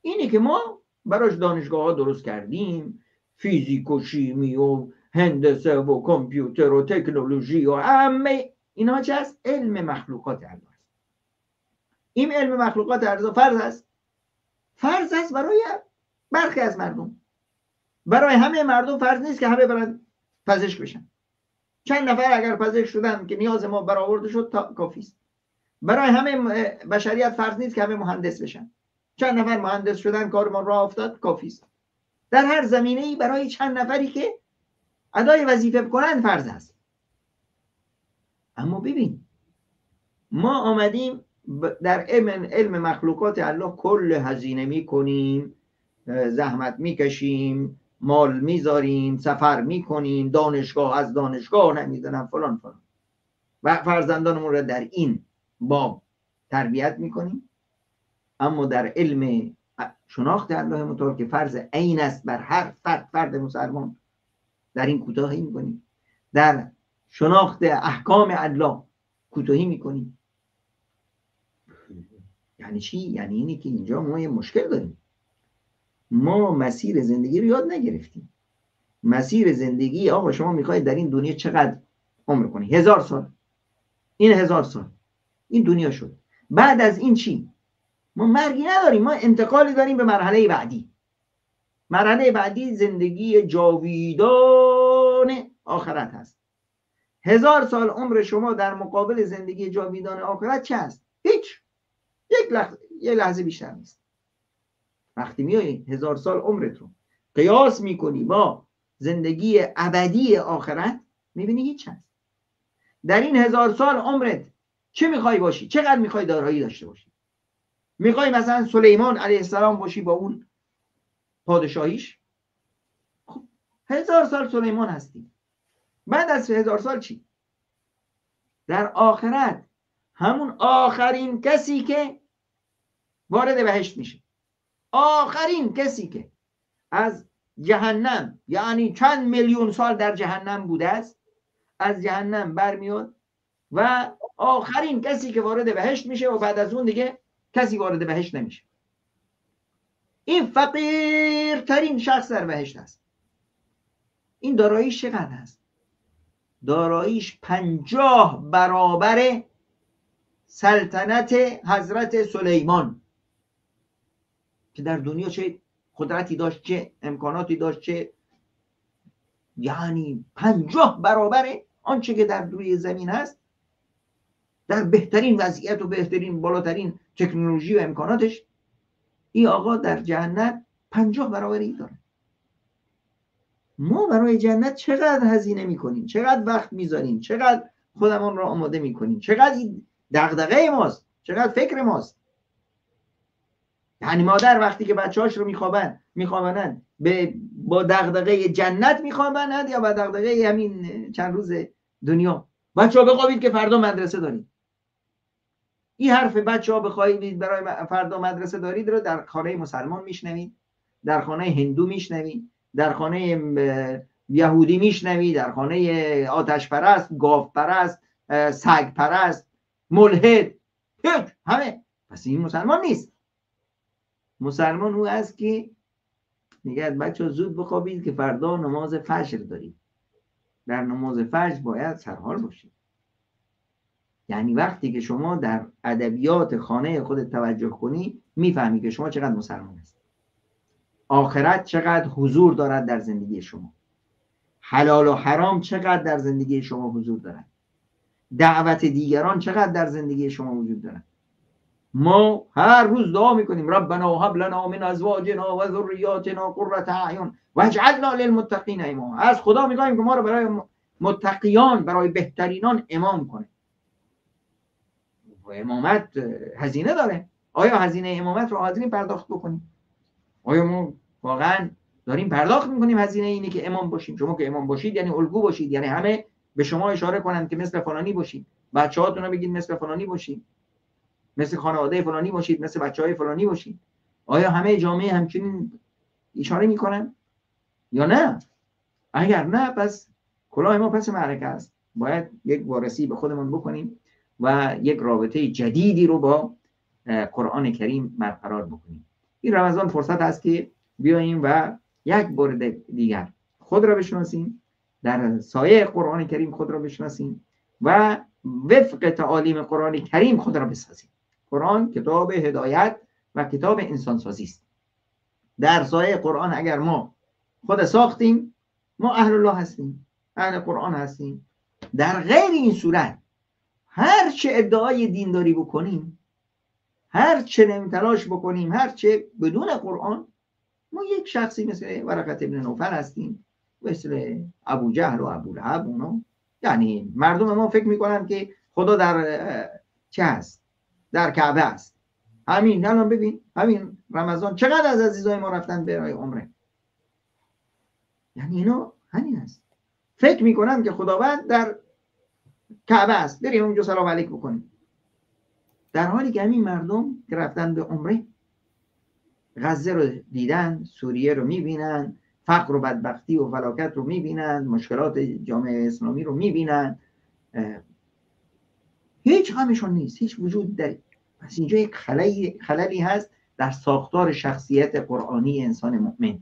اینی که ما براش دانشگاه ها درست کردیم، فیزیک و شیمی و هندسه و کامپیوتر و تکنولوژی و همه اینها چه است؟ علم مخلوقات الله است. این علم مخلوقات الله فرض است، فرض است برای برخی از مردم. برای همه مردم فرض نیست که همه برن پزشک بشن. چند نفر اگر پزشک شدن که نیاز ما برآورده شد تا کافی است. برای همه بشریت فرض نیست که همه مهندس بشن. چند نفر مهندس شدن کار ما راه افتاد کافی است. در هر زمینه‌ای برای چند نفری که ادای وظیفه کنن فرض است. اما ببین ما آمدیم در علم مخلوقات الله کل هزینه میکنیم، زحمت میکشیم، مال میذاریم، سفر میکنیم، دانشگاه از دانشگاه نمیدونم فلان فلان، و فرزندانمون را در این باب تربیت میکنیم. اما در علم شناخت الله متعال که فرض عین است بر هر فرد مسلمان، در این کوتاهی میکنیم. در شناخت احکام الله کوتاهی میکنیم. یعنی چی؟ یعنی اینی که اینجا ما یه مشکل داریم. ما مسیر زندگی رو یاد نگرفتیم. مسیر زندگی، آقا شما میخواید در این دنیا چقدر عمر کنی؟ 1000 سال. این 1000 سال این دنیا شد. بعد از این چی؟ ما مرگی نداریم، ما انتقالی داریم به مرحله بعدی. مرحله بعدی زندگی جاویدان آخرت هست. 1000 سال عمر شما در مقابل زندگی جاویدان آخرت چه هست؟ هیچ. یک لحظه بیشتر نیست. وقتی میای 1000 سال عمرت رو قیاس میکنی با زندگی ابدی آخرت، میبینی هیچ هست. در این 1000 سال عمرت چه میخوای باشی؟ چقدر میخوای دارایی داشته باشی؟ میخوای مثلا سلیمان علیه السلام باشی با اون پادشاهیش؟ خب 1000 سال سلیمان هستی. بعد از 1000 سال چی؟ در آخرت همون آخرین کسی که وارد بهشت میشه، آخرین کسی که از جهنم، یعنی چند میلیون سال در جهنم بوده است، از جهنم برمیاد و آخرین کسی که وارد بهشت میشه و بعد از اون دیگه کسی وارد بهشت نمیشه. این فقیرترین شخص در بهشت است. این داراییش چقدر است؟ داراییش 50 برابر سلطنت حضرت سلیمان که در دنیا چه قدرتی داشت، چه امکاناتی داشت، چه، یعنی 50 برابر آنچه که در روی زمین هست، در بهترین وضعیت و بهترین بالاترین تکنولوژی و امکاناتش، این آقا در جنت 50 برابر این داره. ما برای جنت چقدر هزینه میکنیم، چقدر وقت میذاریم، چقدر خودمان را آماده میکنیم، چقدر این دغدغه ماست، چقدر فکر ماست. یعنی مادر وقتی که بچه‌هاش رو میخوابند با دغدغه جنت میخوابند یا با دغدغه همین چند روز دنیا؟ بچه‌ها بخوابید که فردا مدرسه دارید. این حرف بچه‌ها بخوابید برای فردا مدرسه دارید رو در خانه مسلمان میشنوید، در خانه هندو میشنوید، در خانه یهودی میشنوید، در خانه آتش پرست، گاو پرست، سگ پرست، ملحد، همه. پس این مسلمان نیست. مسلمان او است که میگه بچه زود بخوابید که فردا نماز فجر دارید. در نماز فجر باید سرحال باشید. یعنی وقتی که شما در ادبیات خانه خودت توجه کنی، میفهمی که شما چقدر مسلمان هستی. آخرت چقدر حضور دارد در زندگی شما، حلال و حرام چقدر در زندگی شما حضور دارد، دعوت دیگران چقدر در زندگی شما وجود دارد. ما هر روز دعا میکنیم ربنا هب لنا من ازواجنا و ذریاتنا قرة اعین واجعلنا للمتقین اماما. از خدا میخوایم که ما رو برای متقیان، برای بهترینان امام کنه. و امامت هزینه داره. آیا هزینه امامت رو حاضریم پرداخت بکنیم؟ آیا ما واقعا داریم پرداخت میکنیم هزینه اینه که امام باشیم؟ شما که امام باشید یعنی الگو باشید، یعنی همه به شما اشاره کنند که مثل فلانی باشید، بچه‌هاتون رو بگید مثل فلانی باشید، مثل خانواده فلانی باشید، مثل بچه‌های فلانی باشید. آیا همه جامعه همچنین اشاره میکنن یا نه؟ اگر نه، پس کلاه ما پس معرکه است. باید یک وارسی به خودمون بکنیم و یک رابطه جدیدی رو با قرآن کریم برقرار بکنیم. این رمضان فرصت است که بیاییم و یک بار دیگر خود را بشناسیم، در سایه قرآن کریم خود را بشناسیم و وفق تعالیم قرآن کریم خود را بسازیم. قرآن کتاب هدایت و کتاب انسانسازی است. در سایه قرآن اگر ما خود ساختیم، ما اهل الله هستیم، اهل قرآن هستیم. در غیر این صورت هر چه ادعای دینداری بکنیم، هر چه تلاش بکنیم، هر چه بدون قرآن، ما یک شخصی مثل ورقة ابن نوفل هستیم، مثل ابو جهل و ابو لهب. اونا یعنی مردم ما فکر میکنن که خدا در چه هست؟ در کعبه است. همین الان ببین، همین رمضان چقدر از عزیزای ما رفتن برای عمره. یعنی اینا همین است، فکر میکنن که خداوند در کعبه است، بریم اونجا سلام علیک بکنیم. در حالی که همین مردم که رفتن به عمره، غزه رو دیدن، سوریه رو میبینن، فقر و بدبختی و فلاکت رو میبینن، مشکلات جامعه اسلامی رو میبینن، هیچ غمشون نیست، هیچ وجود داره. پس اینجا یک خللی هست در ساختار شخصیت قرآنی انسان مؤمن.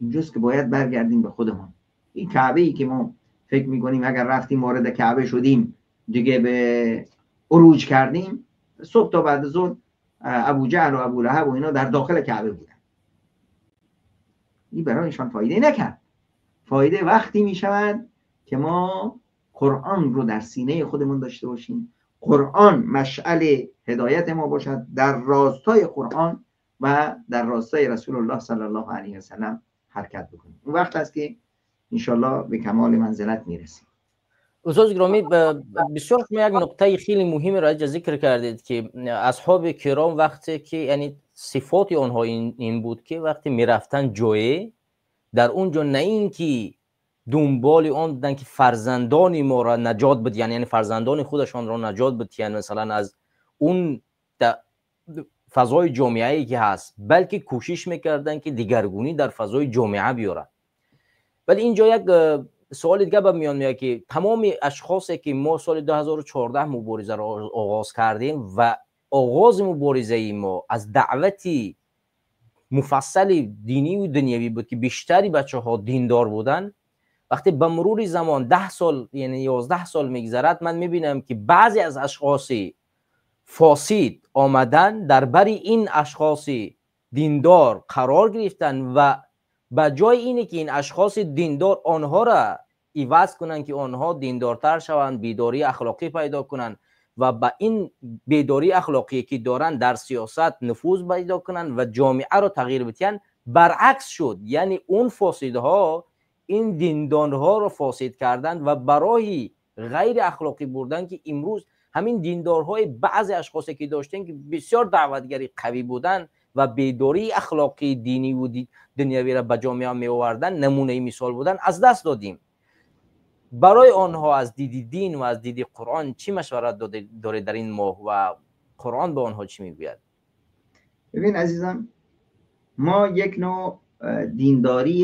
اینجاست که باید برگردیم به خودمون. این کعبه ای که ما فکر میکنیم اگر رفتیم وارد کعبه شدیم دیگه به عروج کردیم، صبح تا بعد ظهر ابو جهل و ابو لهب و اینا در داخل کعبه بودن. این برایشان فایده نکرد. فایده وقتی میشود که ما قرآن رو در سینه خودمون داشته باشیم، قرآن مشعل هدایت ما باشد، در راستای قرآن و در راستای رسول الله صلی الله علیه و سلم حرکت بکنیم. اون وقت است که انشالله به کمال منزلت میرسیم. استاد گرامی، بسیار شما یک نقطه خیلی مهم را ذکر کردید که اصحاب کرام وقتی که، یعنی صفات آنها این بود که وقتی میرفتن جایی، در اونجا نه اینکه دنبال آن بودن که فرزندان ما را نجات بدین، یعنی فرزندان خودشان را نجات بدین، مثلا از اون фазои ҷомеае ки ҳаст, балки кӯшиш мекарданд, ки дигаргунӣ дар фазои ҷомеа биёранд. Вале инҷо як суоли дига ба миён меояд, ки тамоми ашхосе ки мо соли 2014 муборизаро оғоз кардем ва оғози муборизаи мо аз даъвати муфассали динию дунявӣ буд, ки бештари бачаҳо диндор буданд, вақте ба мурури замон 10 сол, яъне 11 сол мегзарад, ман мебинам, ки баъзе аз ашхоси фосид омадан дар бари ин ашхоси диндор қарор гирифтанд ва ба ҷои ине ки ин ашхоси диндор онҳоро иваз кунанд, ки онҳо диндортар шаванд, бедории ахлоқӣ пайдо кунанд ва ба ин бедории ахлоқие ки доранд дар сиёсат нуфуз пайдо кунанд ва ҷомеаро тағйир бидиҳанд, баръакс шуд. Яъне он фосидҳо ин диндорҳоро фосид карданд ва ба роҳи ғайриахлоқӣ бурданд, ки имрӯз ҳамин диндорҳои баъзе ашхосе ки доштем, ки бисёр даъватгари қавӣ буданд ва бедории ахлоқии диниву дунявиро ба ҷомеа меоварданд, намунаи мисол буданд, аз даст додем. Барои онҳо аз диди дин ва аз диди Қуръон чӣ машварат доред дар ин моҳ ва Қуръон ба онҳо чӣ мегӯяд? ببین عزیزم، ما یک نوع دینداری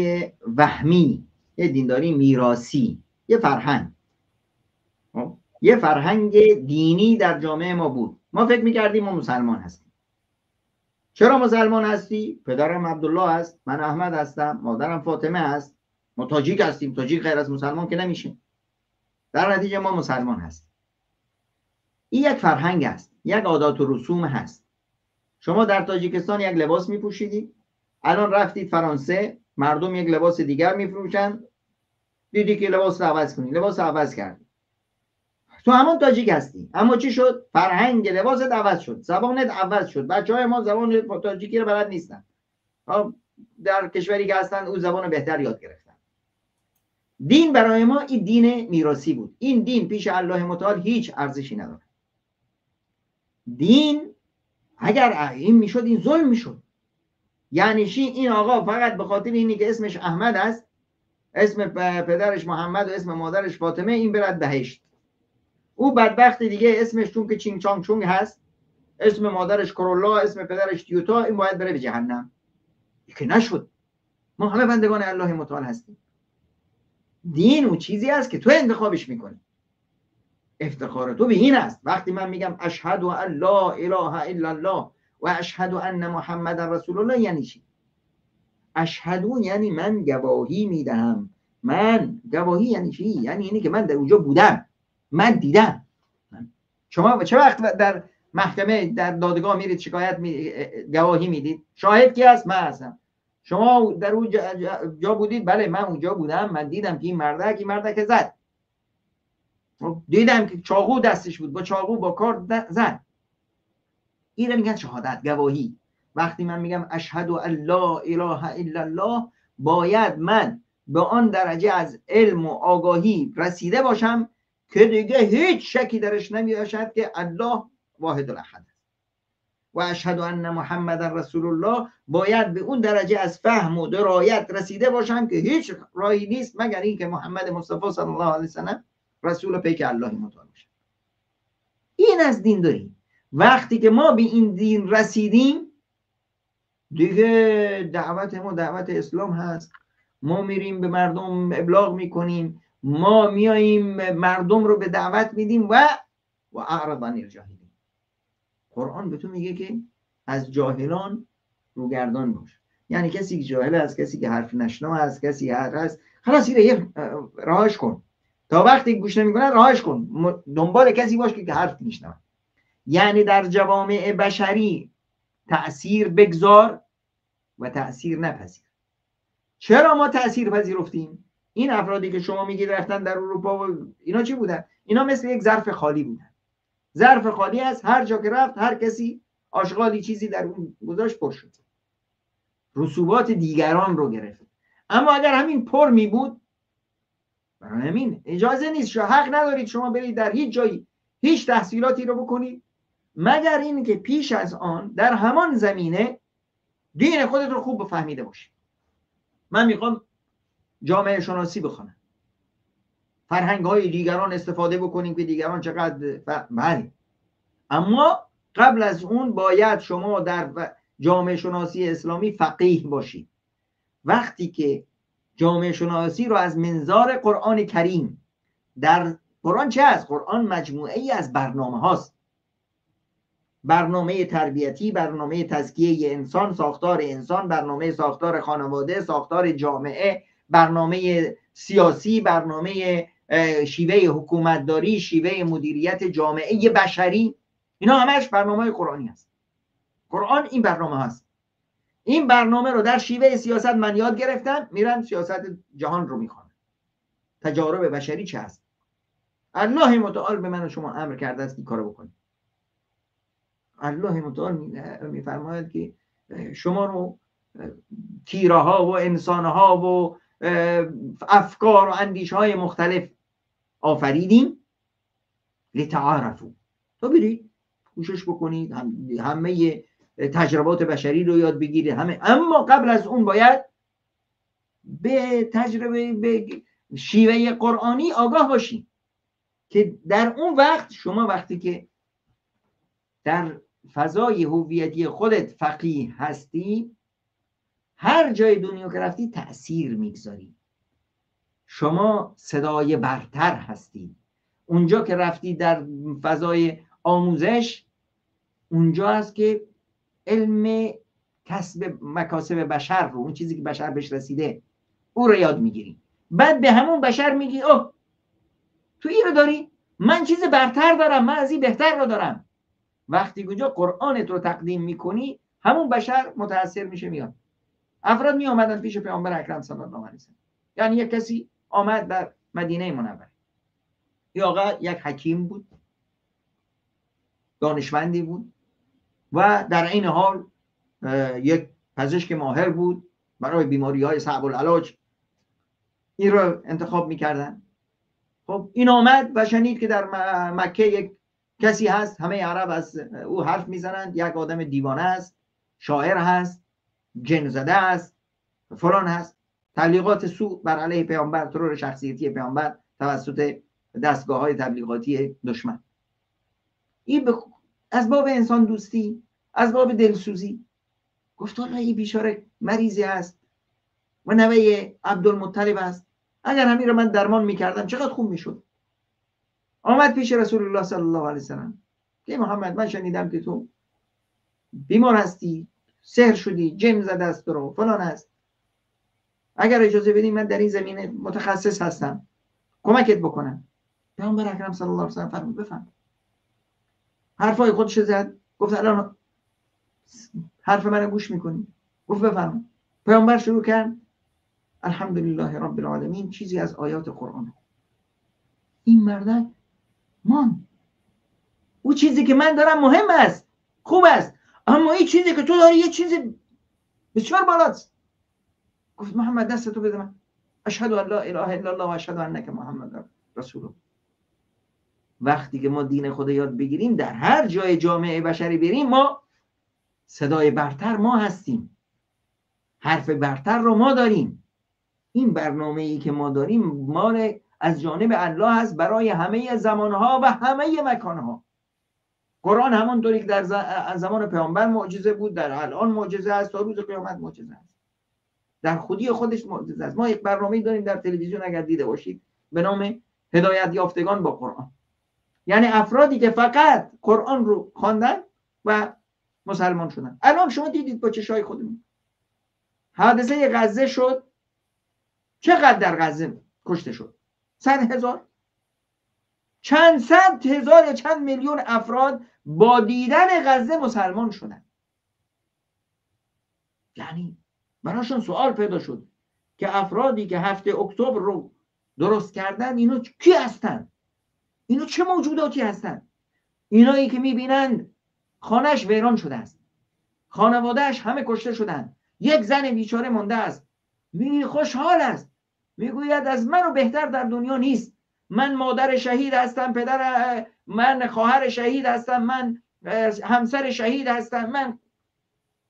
وهمی، یه دینداری میراثی، یه فرهنگ دینی در جامعه ما بود. ما فکر میکردیم ما مسلمان هستیم. چرا مسلمان هستی؟ پدرم عبدالله است، من احمد هستم، مادرم فاطمه است، ما تاجیک هستیم، تاجیک غیر از مسلمان که نمیشه، در نتیجه ما مسلمان هستیم. این یک فرهنگ است، یک عادات و رسوم هست. شما در تاجیکستان یک لباس میپوشیدید، الان رفتید فرانسه، مردم یک لباس دیگر میفروشند، دیدی که لباس رو عوض کنی، لباس رو عوض کردی. تو همون تاجیک هستی، اما چی شد؟ فرهنگ لباست عوض شد، زبانت عوض شد. بچه های ما زبان تاجیکی رو بلد نیستن، در کشوری که هستن او زبان بهتر یاد گرفتن. دین برای ما این دین میراثی بود. این دین پیش الله متعال هیچ ارزشی نداره. دین اگر این میشد، این ظلم میشد. یعنی چی؟ این آقا فقط به خاطر اینی که اسمش احمد است، اسم پدرش محمد و اسم مادرش فاطمه، این برد بهشت. او بدبخت دیگه اسمش چون که چینگ چانگ چونگ هست، اسم مادرش کرولا، اسم پدرش تیوتا، این باید بره به جهنم. که نشد. ما همه بندگان الله متعال هستیم. دین اون چیزی است که تو انتخابش میکنی. افتخار تو به این است. وقتی من میگم اشهد ان لا اله الا الله و اشهد ان محمد رسول الله، یعنی چی؟ اشهد یعنی من گواهی میدهم. من گواهی یعنی چی؟ یعنی اینی که من در اونجا بودم، من دیدم. شما چه وقت در محکمه، در دادگاه میرید شکایت گواهی میدید؟ شاهد کی هست؟ من هستم. شما در اون جا بودید؟ بله من اونجا بودم، من دیدم که این مردک زد، دیدم که چاقو دستش بود، با چاقو با کارد زد. این میگن شهادت، گواهی. وقتی من میگم اشهد ان لا اله الا الله، باید من به آن درجه از علم و آگاهی رسیده باشم که دیگه هیچ شکی درش نمیباشد که الله واحد الاحد است. و اشهد ان محمد رسول الله، باید به اون درجه از فهم و درایت رسیده باشم که هیچ راهی نیست مگر اینکه محمد مصطفی صلی الله علیه وسلم رسول پیک الله متعال باشه. این از دین داریم. وقتی که ما به این دین رسیدیم، دیگه دعوت ما دعوت اسلام هست. ما میریم به مردم ابلاغ میکنیم، ما میاییم مردم رو به دعوت میدیم و اعرض عن الجاهلین. قرآن به تو میگه که از جاهلان روگردان باش. یعنی کسی که جاهل است، کسی که حرف نشنو است، کسی هر هست، خلاص اینو رهاش کن. تا وقتی گوش نمیکنه رهاش کن، دنبال کسی باش که حرف میشنوه. یعنی در جوامع بشری تأثیر بگذار و تأثیر نپذیر. چرا ما تأثیر پذیرفتیم؟ این افرادی که شما میگید رفتن در اروپا و اینا چی بودن؟ اینا مثل یک ظرف خالی بودن. ظرف خالی است، هر جا که رفت هر کسی آشغالی چیزی در اون گذاشت، پر شد، رسوبات دیگران رو گرفت. اما اگر همین پر می بود، برای همین اجازه نیست، شما حق ندارید شما برید در هیچ جایی هیچ تحصیلاتی رو بکنید مگر این که پیش از آن در همان زمینه دین خودت رو خوب فهمیده باشی. من میخوام جامعه شناسی بخوانم، فرهنگ های دیگران استفاده بکنیم که دیگران چقدر، بله، اما قبل از اون باید شما در جامعه شناسی اسلامی فقیه باشید. وقتی که جامعه شناسی رو از منظار قرآن کریم، در قرآن چه است؟ قرآن مجموعه ای از برنامه هاست، برنامه تربیتی، برنامه تزکیه انسان، ساختار انسان، برنامه ساختار خانواده، ساختار جامعه، برنامه سیاسی، برنامه شیوه حکومتداری، شیوه مدیریت جامعه بشری، اینا همش برنامه قرآنی هست. قرآن این برنامه هست. این برنامه رو در شیوه سیاست من یاد گرفتم، میرم سیاست جهان رو میخوانم، تجارب بشری چه هست. الله متعال به من و شما امر کرده است این کارو بکنید. الله متعال میفرماید که شما رو تیره ها و انسان ها و افکار و اندیشه های مختلف آفریدیم، لتعارفوا، تا برید کوشش بکنید همه تجربات بشری رو یاد بگیرید همه. اما قبل از اون باید به تجربه، به شیوه قرآنی آگاه باشید که در اون وقت شما وقتی که در فضای هویتی خودت فقیه هستی، هر جای دنیا که رفتی تأثیر میگذاری، شما صدای برتر هستی. اونجا که رفتی در فضای آموزش، اونجا هست که علم کسب مکاسب بشر رو، اون چیزی که بشر بهش رسیده، او رو یاد میگیری. بعد به همون بشر میگی اوه تو این رو داری، من چیز برتر دارم، من از این بهتر رو دارم. وقتی اونجا قرآنت رو تقدیم میکنی، همون بشر متاثر میشه، میاد. افراد می آمدن پیش پیامبر اکرم صلی الله علیه و سلم. یعنی یک کسی آمد در مدینه منوره، یا آقا یک حکیم بود، دانشمندی بود و در عین حال یک پزشک ماهر بود، برای بیماری های صعب العلاج این رو انتخاب میکردن. خب این آمد و شنید که در مکه یک کسی هست، همه عرب از او حرف میزنند، یک آدم دیوانه است، شاعر هست، جن زده است، فلان هست، تبلیغات سوء بر علیه پیامبر، ترور شخصیتی پیامبر توسط دستگاه های تبلیغاتی دشمن. این از باب انسان دوستی، از باب دلسوزی گفت الله این بیچاره مریضی است و نوه عبدالمطلب است، اگر همین رو من درمان میکردم چقدر خوب میشد. آمد پیش رسول الله صلی الله علیه وسلم که محمد من شنیدم که تو بیمار هستی، سحر شدی، جن زده است رو، فلان است، اگر اجازه بدی من در این زمینه متخصص هستم، کمکت بکنم. پیامبر اکرم صلی الله علیه وسلم فرمود بفهم. حرفای خودش زد، گفت الان حرف منو گوش میکنی؟ گفت بفرما. پیامبر شروع کرد الحمدلله رب العالمین، چیزی از آیات قرآن. این مردک مان، او چیزی که من دارم مهم است، خوب است، اما این چیزی که تو داری یه چیز بسیار بالاست. گفت محمد دست تو بده من، اشهد ان لا اله الا الله و اشهد انک محمد رسول الله. وقتی که ما دین خدا یاد بگیریم، در هر جای جامعه بشری بریم، ما صدای برتر ما هستیم، حرف برتر رو ما داریم. این برنامه‌ای که ما داریم مال از جانب الله هست برای همه زمانها و همه مکانها. قرآن همانطوری که در زمان پیامبر معجزه بود، در الان معجزه است، تا روز قیامت معجزه است، در خودی خودش معجزه است. ما یک برنامه‌ای داریم در تلویزیون اگر دیده باشید به نام هدایت یافتگان با قرآن، یعنی افرادی که فقط قرآن رو خواندن و مسلمان شدن. الان شما دیدید با چشای خودمون حادثه غزه شد، چقدر در غزه کشته شد؟ 100,000، چند صد هزار یا چند میلیون افراد با دیدن غزه مسلمان شدن. یعنی براشون سوال پیدا شد که افرادی که 7 اکتبر رو درست کردن اینا کی هستن؟ اینا چه موجوداتی هستن؟ اینایی که میبینن خانهش ویران شده است، خانوادهش همه کشته شدن، یک زن بیچاره مانده است، می خوشحال است، میگوید از منو بهتر در دنیا نیست، من مادر شهید هستم، پدر من، خواهر شهید هستم، من همسر شهید هستم، من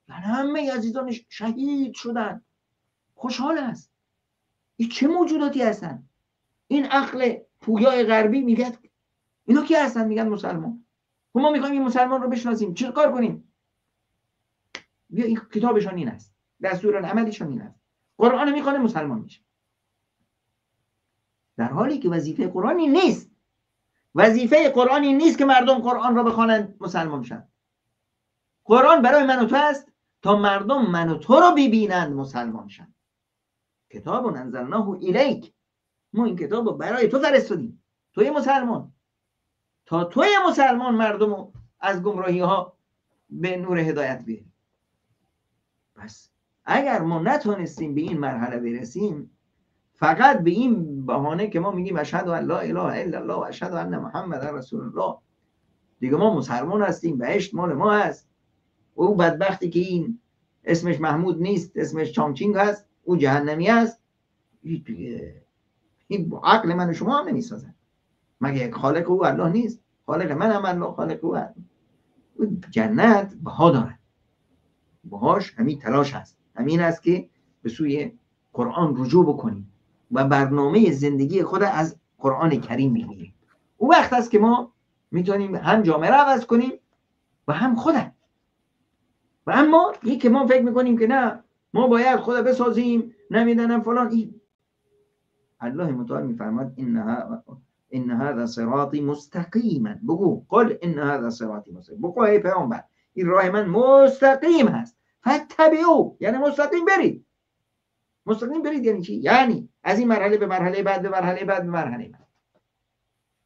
همه عزیزانش شهید شدن، خوشحال است. این چه موجوداتی هستن؟ این عقل پویای غربی میگه اینا کی هستن؟ میگن مسلمان. ما میخوایم این مسلمان رو بشناسیم، چه کار کنیم؟ بیا این کتابشان این است، دستورالعملشان این است، قرآن میخوانه مسلمان میشه. در حالی که وظیفه قرآنی نیست. وظیفه قرآنی نیست که مردم قرآن را بخوانند مسلمان شوند. قرآن برای من و تو است تا مردم من و تو رو ببینند مسلمان شوند. کتاب انزلناه الیک، ما این کتاب رو برای تو فرستادیم، توی مسلمان، تا توی مسلمان مردم رو از گمراهی ها به نور هدایت بیاری. پس اگر ما نتونستیم به این مرحله برسیم، فقط به این بهانه که ما میگیم اشهد ان لا اله الا الله و اشهد ان محمد رسول الله، دیگه ما مسلمان هستیم، بهشت مال ما هست. او بدبختی که این اسمش محمود نیست، اسمش چانگچینگ هست، او جهنمی است. این عقل من و شما هم نمیسازن. مگه خالق او الله نیست؟ خالق من هم الله، خالق او الله. او جنت بها دارد، بهاش همین تلاش هست، همین است که به سوی قرآن رجوع بکنیم و برنامه زندگی خود از قرآن کریم بگیریم. اون وقت است که ما میتونیم هم جامعه را عوض کنیم و هم خودم. و اما این که ما فکر میکنیم که نه ما باید خود بسازیم، نمیدونم فلان، این الله متعال میفرماد ان هذا صراطی مستقیما، بگو قل ان هذا صراطی مستقیم، بگو ای پیامبر این راه من مستقیم هست، فتبعو، یعنی مستقیم برید. مستقیم برید یعنی چی؟ یعنی از این مرحله به مرحله بعد، به مرحله بعد، به مرحله بعد.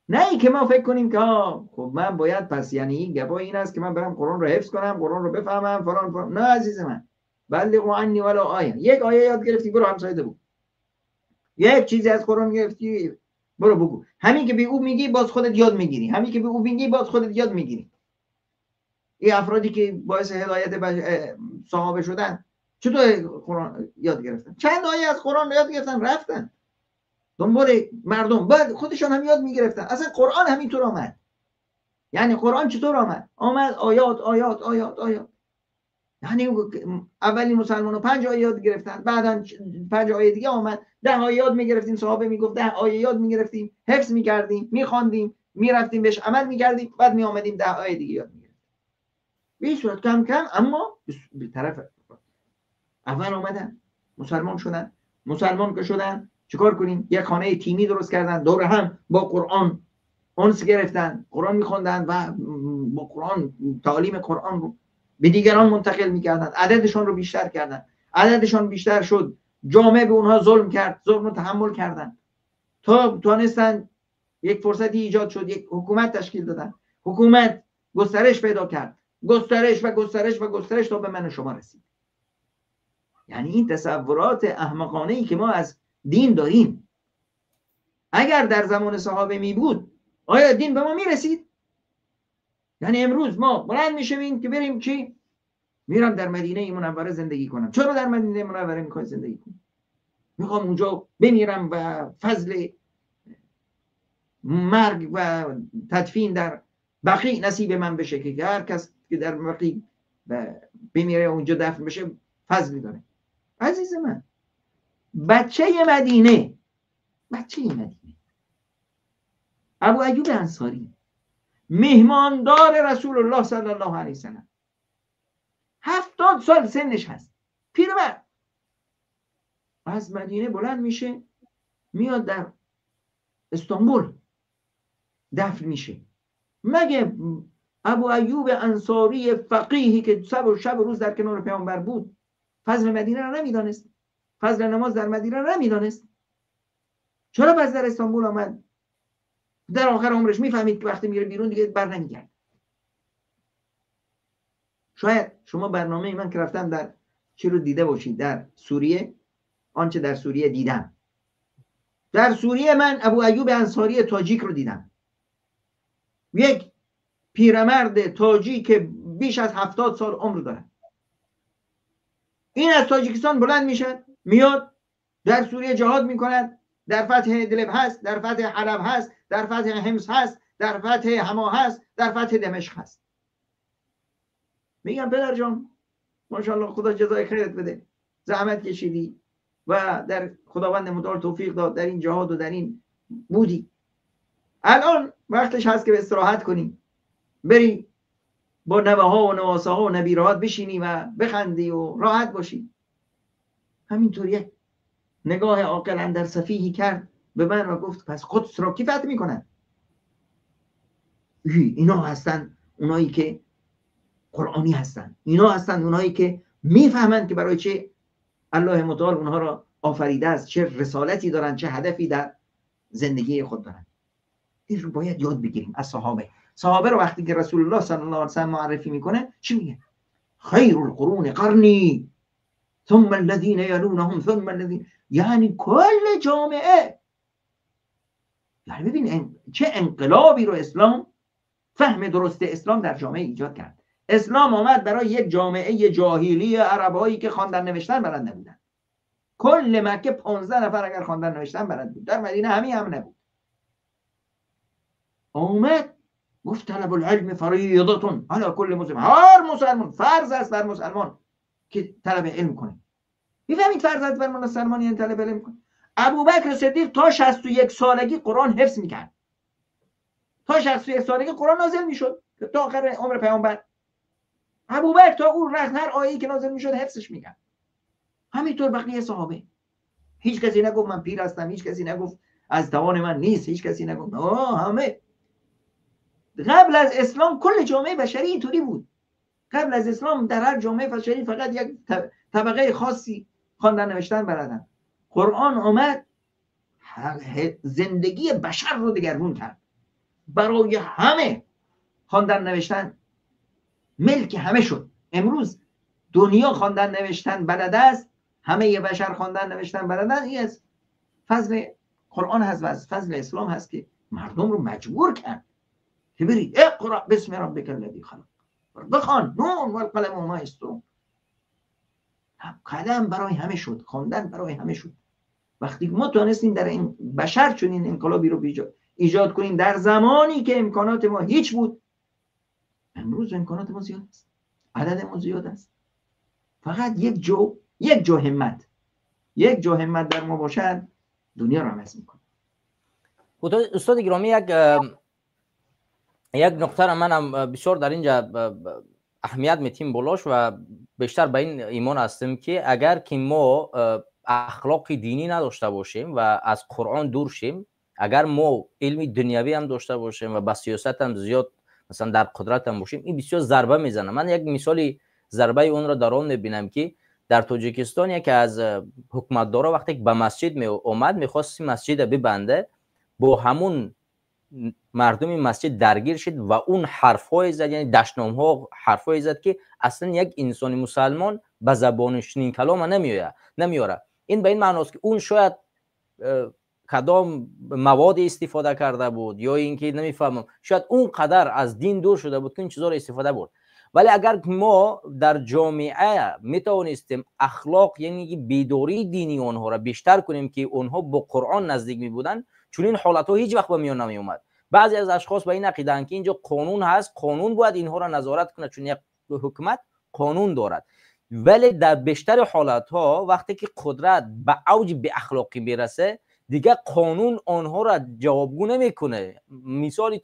نه این که ما فکر کنیم که خب من باید پس، یعنی این گپای این است که من برم قرآن رو حفظ کنم، قرآن رو بفهمم فلان فلان. نه عزیز من، بلغوا عنی ولو آیه. یک آیه یاد گرفتی برو همسایه بگو، یک چیزی از قرآن گرفتی برو بگو. همین که به او میگی باز خودت یاد میگیری، همین که به او میگی باز خودت یاد میگیری. این افرادی که باعث هدایت صحابه شدن چطور قرآن یاد گرفتن؟ چند آیه از قرآن یاد گرفتن، رفتن دنبال مردم، بعد خودشان هم یاد میگرفتن. اصلا قرآن همینطور آمد. یعنی قرآن چطور آمد؟ آمد آیات آیات آیات آیات. یعنی اولین مسلمان 5 آیه یاد گرفتن، بعدا 5 آیه دیگه آمد، 10 آیه یاد میگرفتیم. صحابه میگفت 10 آیه یاد میگرفتیم، حفظ میکردیم، میخواندیم، میرفتیم بهش عمل میکردیم، بعد میآمدیم 10 آیه دیگه یاد میگرفتیم. به این صورت کم کم، اما به طرف اول آمدن مسلمان شدن. مسلمان که شدن چیکار کنیم؟ یک خانه تیمی درست کردن، دور هم با قرآن انس گرفتن، قرآن میخوندن و با قرآن تعالیم قرآن رو به دیگران منتقل میکردن، عددشان رو بیشتر کردن، عددشان بیشتر شد، جامعه به اونها ظلم کرد، ظلم رو تحمل کردن تا توانستن یک فرصتی ایجاد شد، یک حکومت تشکیل دادن، حکومت گسترش پیدا کرد، گسترش و گسترش و گسترش تا به من و شما رسید. یعنی این تصورات احمقانه ای که ما از دین داریم، اگر در زمان صحابه می بود آیا دین به ما می رسید؟ یعنی امروز ما بلند میشیم که بریم چی؟ میرم در مدینه منوره زندگی کنم. چرا در مدینه منوره میخوای زندگی کنم؟ میخوام اونجا بمیرم و فضل مرگ و تدفین در بقیع نصیب من بشه، که هر کس که در بقیع بمیره اونجا دفن بشه فضلی داره. عزیز من، بچه مدینه، بچه مدینه، ابو ایوب انصاری، مهماندار رسول الله صلی الله علیه وسلم، 70 سال سنش هست، پیرمرد، از مدینه بلند میشه میاد در استانبول دفن میشه. مگه ابو ایوب انصاری فقیهی که شب و روز در کنار پیامبر بود فضل مدینه را نمیدانست؟ فضل نماز در مدینه را نمیدانست؟ چرا پس در استانبول آمد؟ در آخر عمرش میفهمید که وقتی میره بیرون دیگه بر نمیگرد. شاید شما برنامه من که رفتم در چی رو دیده باشید، در سوریه، آنچه در سوریه دیدم. در سوریه من ابو ایوب انصاری تاجیک رو دیدم، یک پیرمرد تاجیک بیش از 70 سال عمر داره. این از تاجیکستان بلند میشه میاد در سوریه جهاد میکند، در فتح ادلب هست، در فتح حلب هست، در فتح حمص هست، در فتح حما هست، در فتح دمشق هست. میگم پدر جان ماشاءالله خدا جزای خیرت بده، زحمت کشیدی و در خداوند متعال توفیق داد در این جهاد و در این بودی. الان وقتش هست که به استراحت کنیم، بری با نوه ها و نواسه ها و نبیرهات بشینی و بخندی و راحت باشی. همینطور یک نگاه عاقل اندر سفیهی کرد به من و گفت پس قدس را کی فتح میکنن؟ اینا هستن اونایی که قرآنی هستن، اینا هستن اونایی که میفهمند که برای چه الله متعال اونها را آفریده است، چه رسالتی دارن، چه هدفی در زندگی خود دارن. این رو باید یاد بگیریم از صحابه. صحابه رو وقتی که رسول الله صلی الله علیه و سلم معرفی میکنه چی میگه؟ خیر القرون قرنی ثم الذین یلونهم ثم الذین، یعنی کل جامعه. یعنی ببین چه انقلابی رو اسلام، فهم درست اسلام در جامعه ایجاد کرد. اسلام آمد برای یک جامعه جاهلی عربایی که خواندن نوشتن بلد نبودن. کل مکه 15 نفر اگر خواندن نوشتن بلد بود، در مدینه همین هم نبود. آمد گفت طلب العلم فریضه علی کل مسلم، هر مسلمان فرض است بر مسلمان که طلب علم کنه. میفهمید فرض است بر مسلمان یعنی طلب علم کنه. ابوبکر صدیق تا 61 سالگی قرآن حفظ میکرد. تا 61 سالگی قرآن نازل میشد تا آخر عمر پیامبر. ابوبکر تا اون رخت هر آیه‌ای که نازل میشد حفظش میکرد. همینطور بقیه صحابه. هیچ کسی نگفت من پیر هستم، هیچ کسی نگفت از توان من نیست، هیچ کسی نگفت. همه قبل از اسلام کل جامعه بشری اینطوری بود. قبل از اسلام در هر جامعه بشری فقط یک طبقه خاصی خواندن نوشتن بلدن. قرآن آمد زندگی بشر رو دگرگون کرد. برای همه خواندن نوشتن ملک همه شد. امروز دنیا خواندن نوشتن بلد است، همه بشر خواندن نوشتن بلدن. این از فضل قرآن هست و از فضل اسلام هست که مردم رو مجبور کرد که برید اقرأ بسم ربک الذی خلق، بخوان نون والقلم و ما یسطرون. قلم برای همه شد، خواندن برای همه شد. وقتی ما تونستیم در این بشر چنین انقلابی رو ایجاد کنیم در زمانی که امکانات ما هیچ بود، امروز امکانات ما زیاد است، عدد ما زیاد است. فقط یک جو همت، یک جو همت در ما باشد، دنیا رو عوض میکنه. استاد گرامی، یک نقطه را منم بسیار در اینجا اهمیت میتیم بلاش و بیشتر به این ایمان هستم که اگر که ما اخلاق دینی نداشته باشیم و از قرآن دور شیم، اگر ما علم دنیوی هم داشته باشیم و به سیاست هم زیاد مثلا در قدرت هم باشیم، این بسیار ضربه میزنه. من یک مثالی ضربه اون را در آن میبینم که در تاجیکستان یکی از حکومتدارا وقتی به مسجد می اومد، میخواست مسجد ببنده، با همون مردم مسجد درگیر شد و اون حرفهای زد، یعنی دشنام ها حرفهای زد که اصلا یک انسان مسلمان به زبان چنین کلام نمیاره. این به این معناست که اون شاید کدام مواد استفاده کرده بود یا اینکه نمیفهمم، شاید اون قدر از دین دور شده بود که این چیزا رو استفاده بود. ولی اگر ما در جامعه میتوانستیم اخلاق، یعنی بیداری دینی آنها را بیشتر کنیم که آنها با قرآن نزدیک می بودن، چون این حالت ها هیچ وقت به میان نمی اومد. بعضی از اشخاص به این عقیده اند که اینجا قانون هست، قانون باید اینها را نظارت کنه، چون یک حکومت قانون دارد. ولی در بیشتر حالت ها وقتی که قدرت به اوج بی اخلاقی میرسه، دیگه قانون آنها را جوابگو نمیکنه. مثال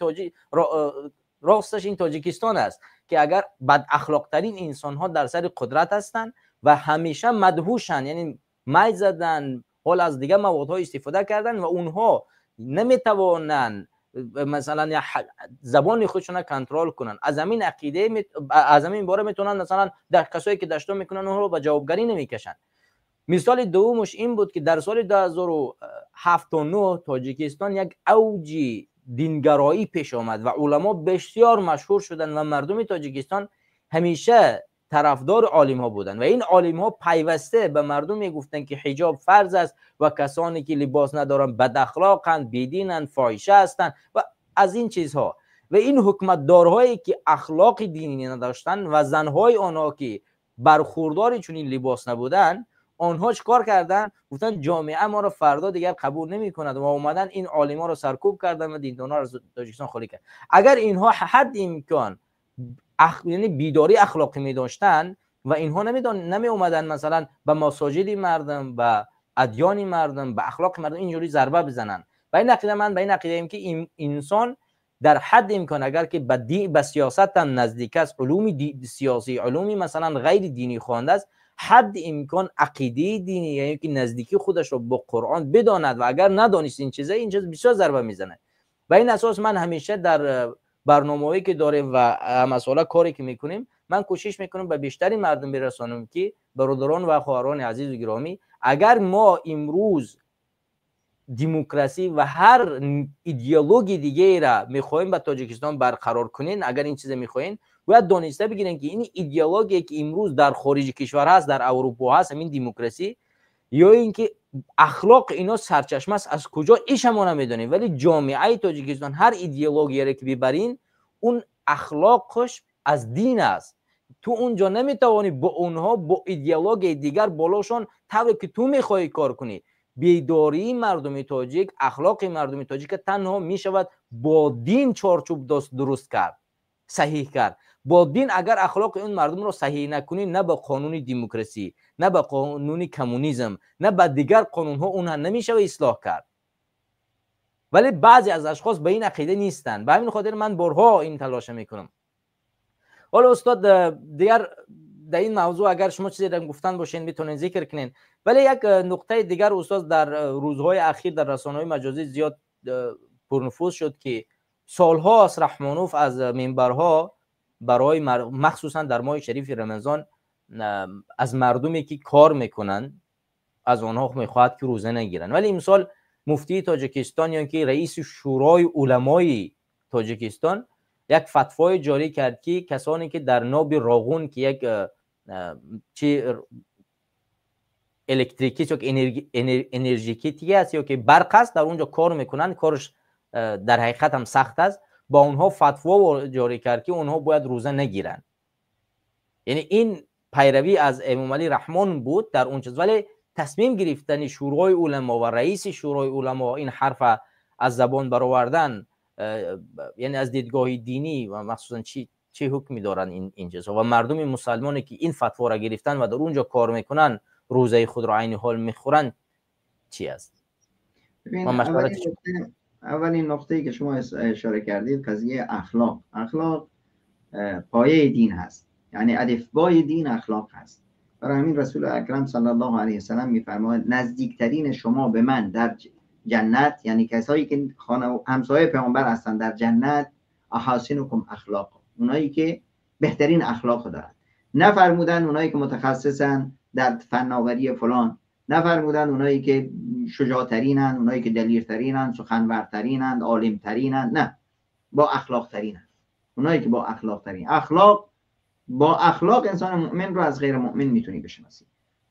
راستش این تاجیکستان است که اگر بد اخلاق ترین انسان ها در سر قدرت هستند و همیشه مدهوشن، یعنی می زدن، حال از دیگه موادها استفاده کردن و اونها نمیتوانند مثلا زبان خودشون کنترل کنن. از همین عقیده از همین باره میتونن مثلا در کسایی که دشتو میکنن اونها رو به جوابگری نمیکشن. مثال دومش این بود که در سال 2007 و 9 تاجیکستان یک اوج دینگرایی پیش آمد و علما بسیار مشهور شدند و مردم تاجیکستان همیشه طرفدار عالم ها بودند و این عالم ها پیوسته به مردم میگفتند که حجاب فرض است و کسانی که لباس ندارند بد اخلاقند، بیدینند، فاحشه هستند و از این چیزها. و این حکومتدارهایی که اخلاق دینی نداشتند و زنهای آنها که برخوردار چنین لباس نبودند، آنها چیکار کردن؟ گفتن جامعه ما رو فردا دیگر قبول نمی کند و اومدن این عالما رو سرکوب کردن و دیندارا رو تاجیکستان خالی کرد. اگر اینها حد امکان یعنی بیداری اخلاقی می داشتن و اینها نمی اومدن مثلا به مساجد مردم، به ادیان مردم، به اخلاق مردم اینجوری ضربه بزنن. به این عقیده من به این عقیده ایم که این انسان در حد امکان اگر که به سیاست هم نزدیک است، علوم سیاسی، علومی مثلا غیر دینی خوانده است، حد امکان عقیده دینی، یعنی که نزدیکی خودش رو با قرآن بداند و اگر ندانست این چیزه، این چیز بسیار ضربه میزنه. و این اساس من همیشه در برنامه‌ای که داریم و مسئله کاری که میکنیم، من کوشش میکنم به بیشتری مردم برسانم که برادران و خواهران عزیز و گرامی، اگر ما امروز دموکراسی و هر ایدئولوژی دیگه را میخوایم به تاجیکستان برقرار کنین، اگر این چیز میخواین، باید دانسته بگیرین که این ایدئولوژی که امروز در خارج کشور هست، در اروپا هست، همین دموکراسی یا اینکه اخلاق اینا سرچشمه است، از کجا ایش ما نمیدونیم، ولی جامعه تاجیکستان هر ایدئولوژی را که ببرین، اون اخلاقش از دین است. تو اونجا نمیتوانی با اونها با ایدئولوژی دیگر بالاشون طوری که تو میخوای کار کنی. بیداری مردم تاجیک، اخلاق مردم تاجیک تنها میشود با دین چارچوب درست کرد، صحیح کرد. با دین اگر اخلاق اون مردم رو صحیح نکنی، نه با قانون دموکراسی، نه با قانون کمونیسم، نه با دیگر قانون ها اونها نمیشه اصلاح کرد. ولی بعضی از اشخاص به این عقیده نیستن. به همین خاطر من بارها این تلاش میکنم. حالا استاد، دیگر در این موضوع اگر شما چیزی را گفتن باشین میتونین ذکر کنین. ولی یک نقطه دیگر استاد، در روزهای اخیر در رسانه‌های مجازی زیاد پرنفوذ شد که سالها از رحمانوف از منبرها برای مخصوصا در ماه شریف رمضان از مردمی که کار میکنن از آنها میخواهد که روزه نگیرن. ولی امسال مفتی تاجیکستان یا که رئیس شورای علمای تاجیکستان یک فتوای جاری کرد که کسانی که در ناب راغون که یک چی الکتریکی یا انرژیکی است یا که برق است، در اونجا کار میکنن، کارش در حقیقت هم سخت است، با اونها فتوا جاری کرد که اونها باید روزه نگیرن. یعنی این پیروی از امام علی رحمان بود در اون چیز، ولی تصمیم گرفتن شورای علما و رئیس شورای علما این حرف از زبان برآوردن، یعنی از دیدگاه دینی و مخصوصا چه حکمی دارن این چیزها و مردم مسلمانی که این فتوا را گرفتن و در اونجا کار میکنن روزه خود را عین حال میخورن چی است؟ اولین نقطه‌ای که شما اشاره کردید قضیه اخلاق. اخلاق پایه دین هست، یعنی الفبای دین اخلاق هست. برای همین رسول اکرم صلی الله علیه وسلم میفرماید نزدیکترین شما به من در جنت، یعنی کسایی که خانه همسایه پیامبر هستند در جنت، احاسنکم اخلاق، اونایی که بهترین اخلاق دارن. نفرمودن اونایی که متخصصن در فناوری فلان، نفرمودن اونایی که شجاعترینن، اونایی که دلیرترینن، سخنورترینن، عالمترینن، نه، با اخلاقترینن، اونایی که با اخلاقترین. اخلاق، با اخلاق انسان مؤمن رو از غیر مؤمن میتونی بشناسی.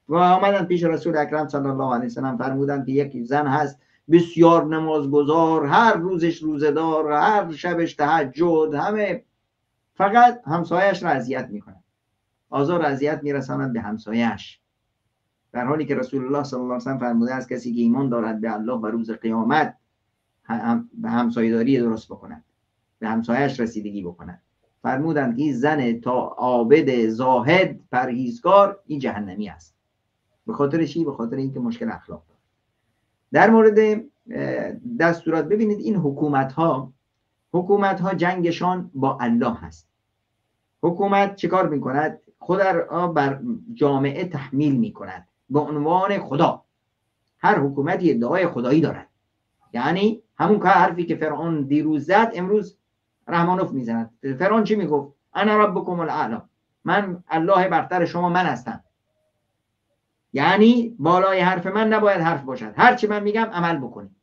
و آمدن پیش رسول اکرم صلی الله علیه و سلم، فرمودن که یک زن هست بسیار نمازگزار، هر روزش روزه‌دار، هر شبش تهجد، همه، فقط همسایه‌اش را اذیت میکنه، آزار اذیت میرساند به همسایه‌اش، در حالی که رسول الله صلی الله علیه و سلم فرموده است کسی که ایمان دارد به الله و روز قیامت به همسایه‌داری درست بکند، به همسایه‌اش رسیدگی بکند. فرمودند این زن تا عابد زاهد پرهیزکار این جهنمی است. به خاطر چی؟ به خاطر اینکه مشکل اخلاق دارد. در مورد دستورات ببینید، این حکومت ها جنگشان با الله هست. حکومت چیکار میکند؟ خدا را بر جامعه تحمیل میکند به عنوان خدا. هر حکومتی ادعای خدایی دارد، یعنی همون که حرفی که فرعون دیروز زد امروز رحمانوف میزند. فرعون چی میگفت؟ انا ربکم الاعلی، من الله برتر شما من هستم، یعنی بالای حرف من نباید حرف باشد، هر چی من میگم عمل بکنید.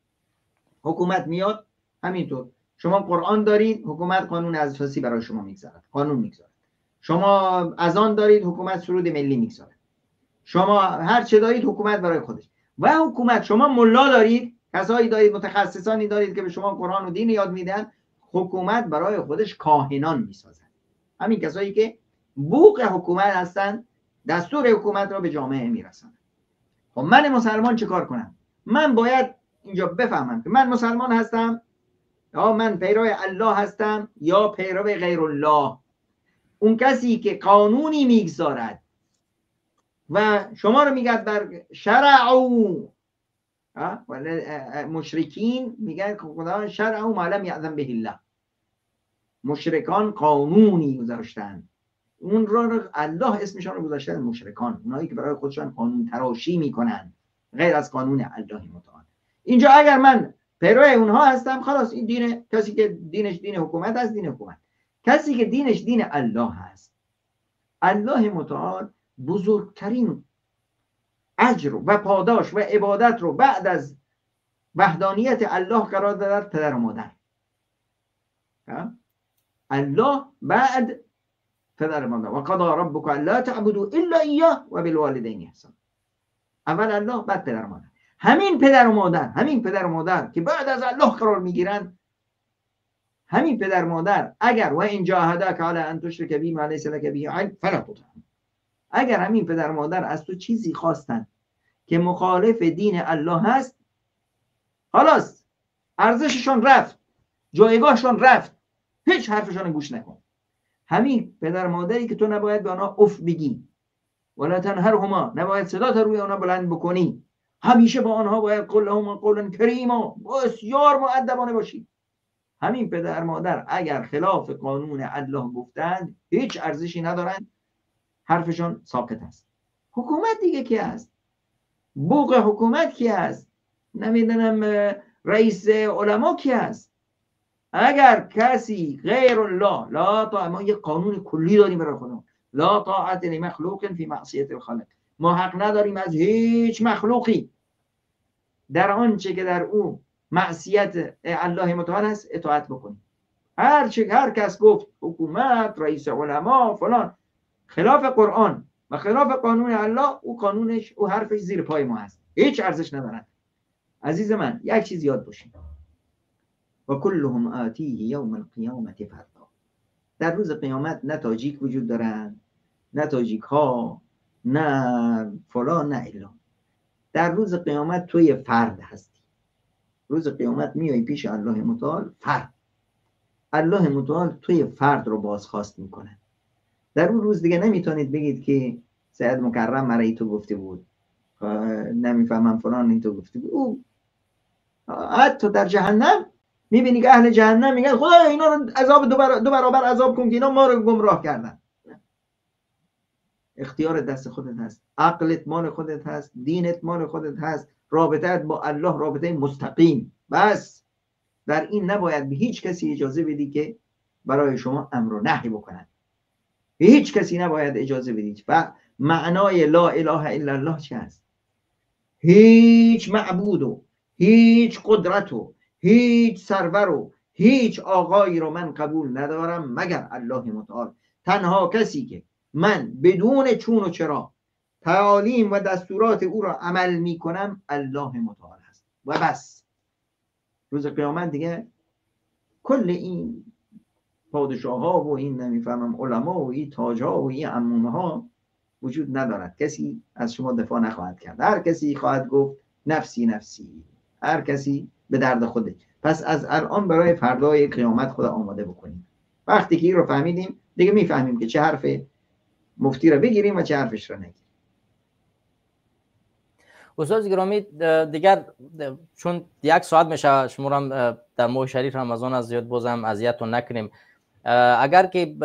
حکومت میاد همینطور، شما قرآن دارید، حکومت قانون اساسی برای شما میگذارد، قانون میگذارد. شما اذان دارید، حکومت سرود ملی میگذارد. شما هر چه دارید حکومت برای خودش. و حکومت، شما ملا دارید، کسایی دارید، متخصصانی دارید که به شما قرآن و دین یاد میدن، حکومت برای خودش کاهنان میسازد. همین کسایی که بوق حکومت هستند، دستور حکومت را به جامعه میرسانند. خب من مسلمان چه کار کنم؟ من باید اینجا بفهمم که من مسلمان هستم، یا من پیرو الله هستم یا پیرو غیر الله. اون کسی که قانونی میگذارد و شما رو میگد بر شرعو، مشرکین میگن خدا شرعو ما لم یأذن به الله، مشرکان قانونی گذاشتند، اون را الله اسمشان رو گذاشته مشرکان، اونایی که برای خودشان قانون تراشی میکنن غیر از قانون الله متعال. اینجا اگر من پیرو اونها هستم، خلاص این دین، کسی که دینش دین حکومت است دین حکومت، کسی که دینش دین الله هست، الله متعال بزرگترین اجر و پاداش و عبادت رو بعد از وحدانیت الله قرار داد پدر و مادر. الله بعد پدر و مادر. و قضا ربک الا تعبدوا الا ایاه و بالوالدین احسان. اول الله بعد پدر و مادر. همین پدر و مادر، همین پدر و مادر که بعد از الله قرار میگیرن، همین پدر مادر اگر و ان جاهداک علی ان تشرک بی ما لیس لک به علم فلا تطعهما، اگر همین پدر مادر از تو چیزی خواستن که مخالف دین الله هست، خلاص ارزششان رفت، جایگاهشان رفت، هیچ حرفشان گوش نکن. همین پدر مادری که تو نباید به آنها اف بگی، ولا تنهرهما، نباید صدا تا روی آنها بلند بکنی، همیشه با آنها باید قل لهما قولا کریما، بسیار مؤدبانه باشی. همین پدر مادر اگر خلاف قانون الله گفتند هیچ ارزشی ندارند، حرفشان ساقط است. حکومت دیگه کی است؟ بوق حکومت کی است؟ نمیدونم رئیس علما کی است؟ اگر کسی غیر الله، لا طاعت، ما یه قانون کلی داریم برای خودمون، لا طاعت لمخلوق فی معصیت الخالق، ما حق نداریم از هیچ مخلوقی در آنچه که در او معصیت الله متعال است اطاعت بکنیم. هر کس گفت حکومت، رئیس علما، فلان، خلاف قرآن و خلاف قانون الله، او قانونش، او حرفش زیر پای ما هست، هیچ ارزش ندارد. عزیز من یک چیز یاد باشین، و کلهم آتیه یوم القیامت فردا. در روز قیامت نه تاجیک وجود دارند، نه تاجیک ها، نه فلان، نه الا. در روز قیامت تو یه فرد هستی. روز قیامت میای پیش الله متعال فرد. الله متعال توی فرد رو بازخواست میکنه. در اون روز دیگه نمیتونید بگید که سید مکرم مرا تو گفته بود، نمیفهمم فلان این تو گفته بود. او حتی در جهنم میبینی که اهل جهنم میگن خدایا اینا رو عذاب دو برابر عذاب کن که اینا ما رو گمراه کردن. اختیار دست خودت هست، عقلت مال خودت هست، دینت مال خودت هست، رابطت با الله رابطه مستقیم. بس در این نباید به هیچ کسی اجازه بدی که برای شما امر و نهی بکنن. به هیچ کسی نباید اجازه بدید. و معنای لا اله الا الله چه هست؟ هیچ معبود و هیچ قدرت و هیچ سرور و هیچ آقایی رو من قبول ندارم مگر الله متعال. تنها کسی که من بدون چون و چرا تعالیم و دستورات او را عمل می کنم الله متعال هست و بس. روز قیامت دیگه کل این پادشاه ها و این نمیفهمم علما و این تاج ها و این عمومه ها وجود ندارد. کسی از شما دفاع نخواهد کرد. هر کسی خواهد گفت نفسی نفسی، هر کسی به درد خوده. پس از الان برای فردای قیامت خود آماده بکنیم. وقتی که این رو فهمیدیم دیگه میفهمیم که چه حرف مفتی رو بگیریم و چه حرفش رو نگیریم. استاد گرامی دیگر چون یک ساعت میشه شما را در ماه شریف رمضان از زیاد بازم اذیتتون نکنیم، اگر که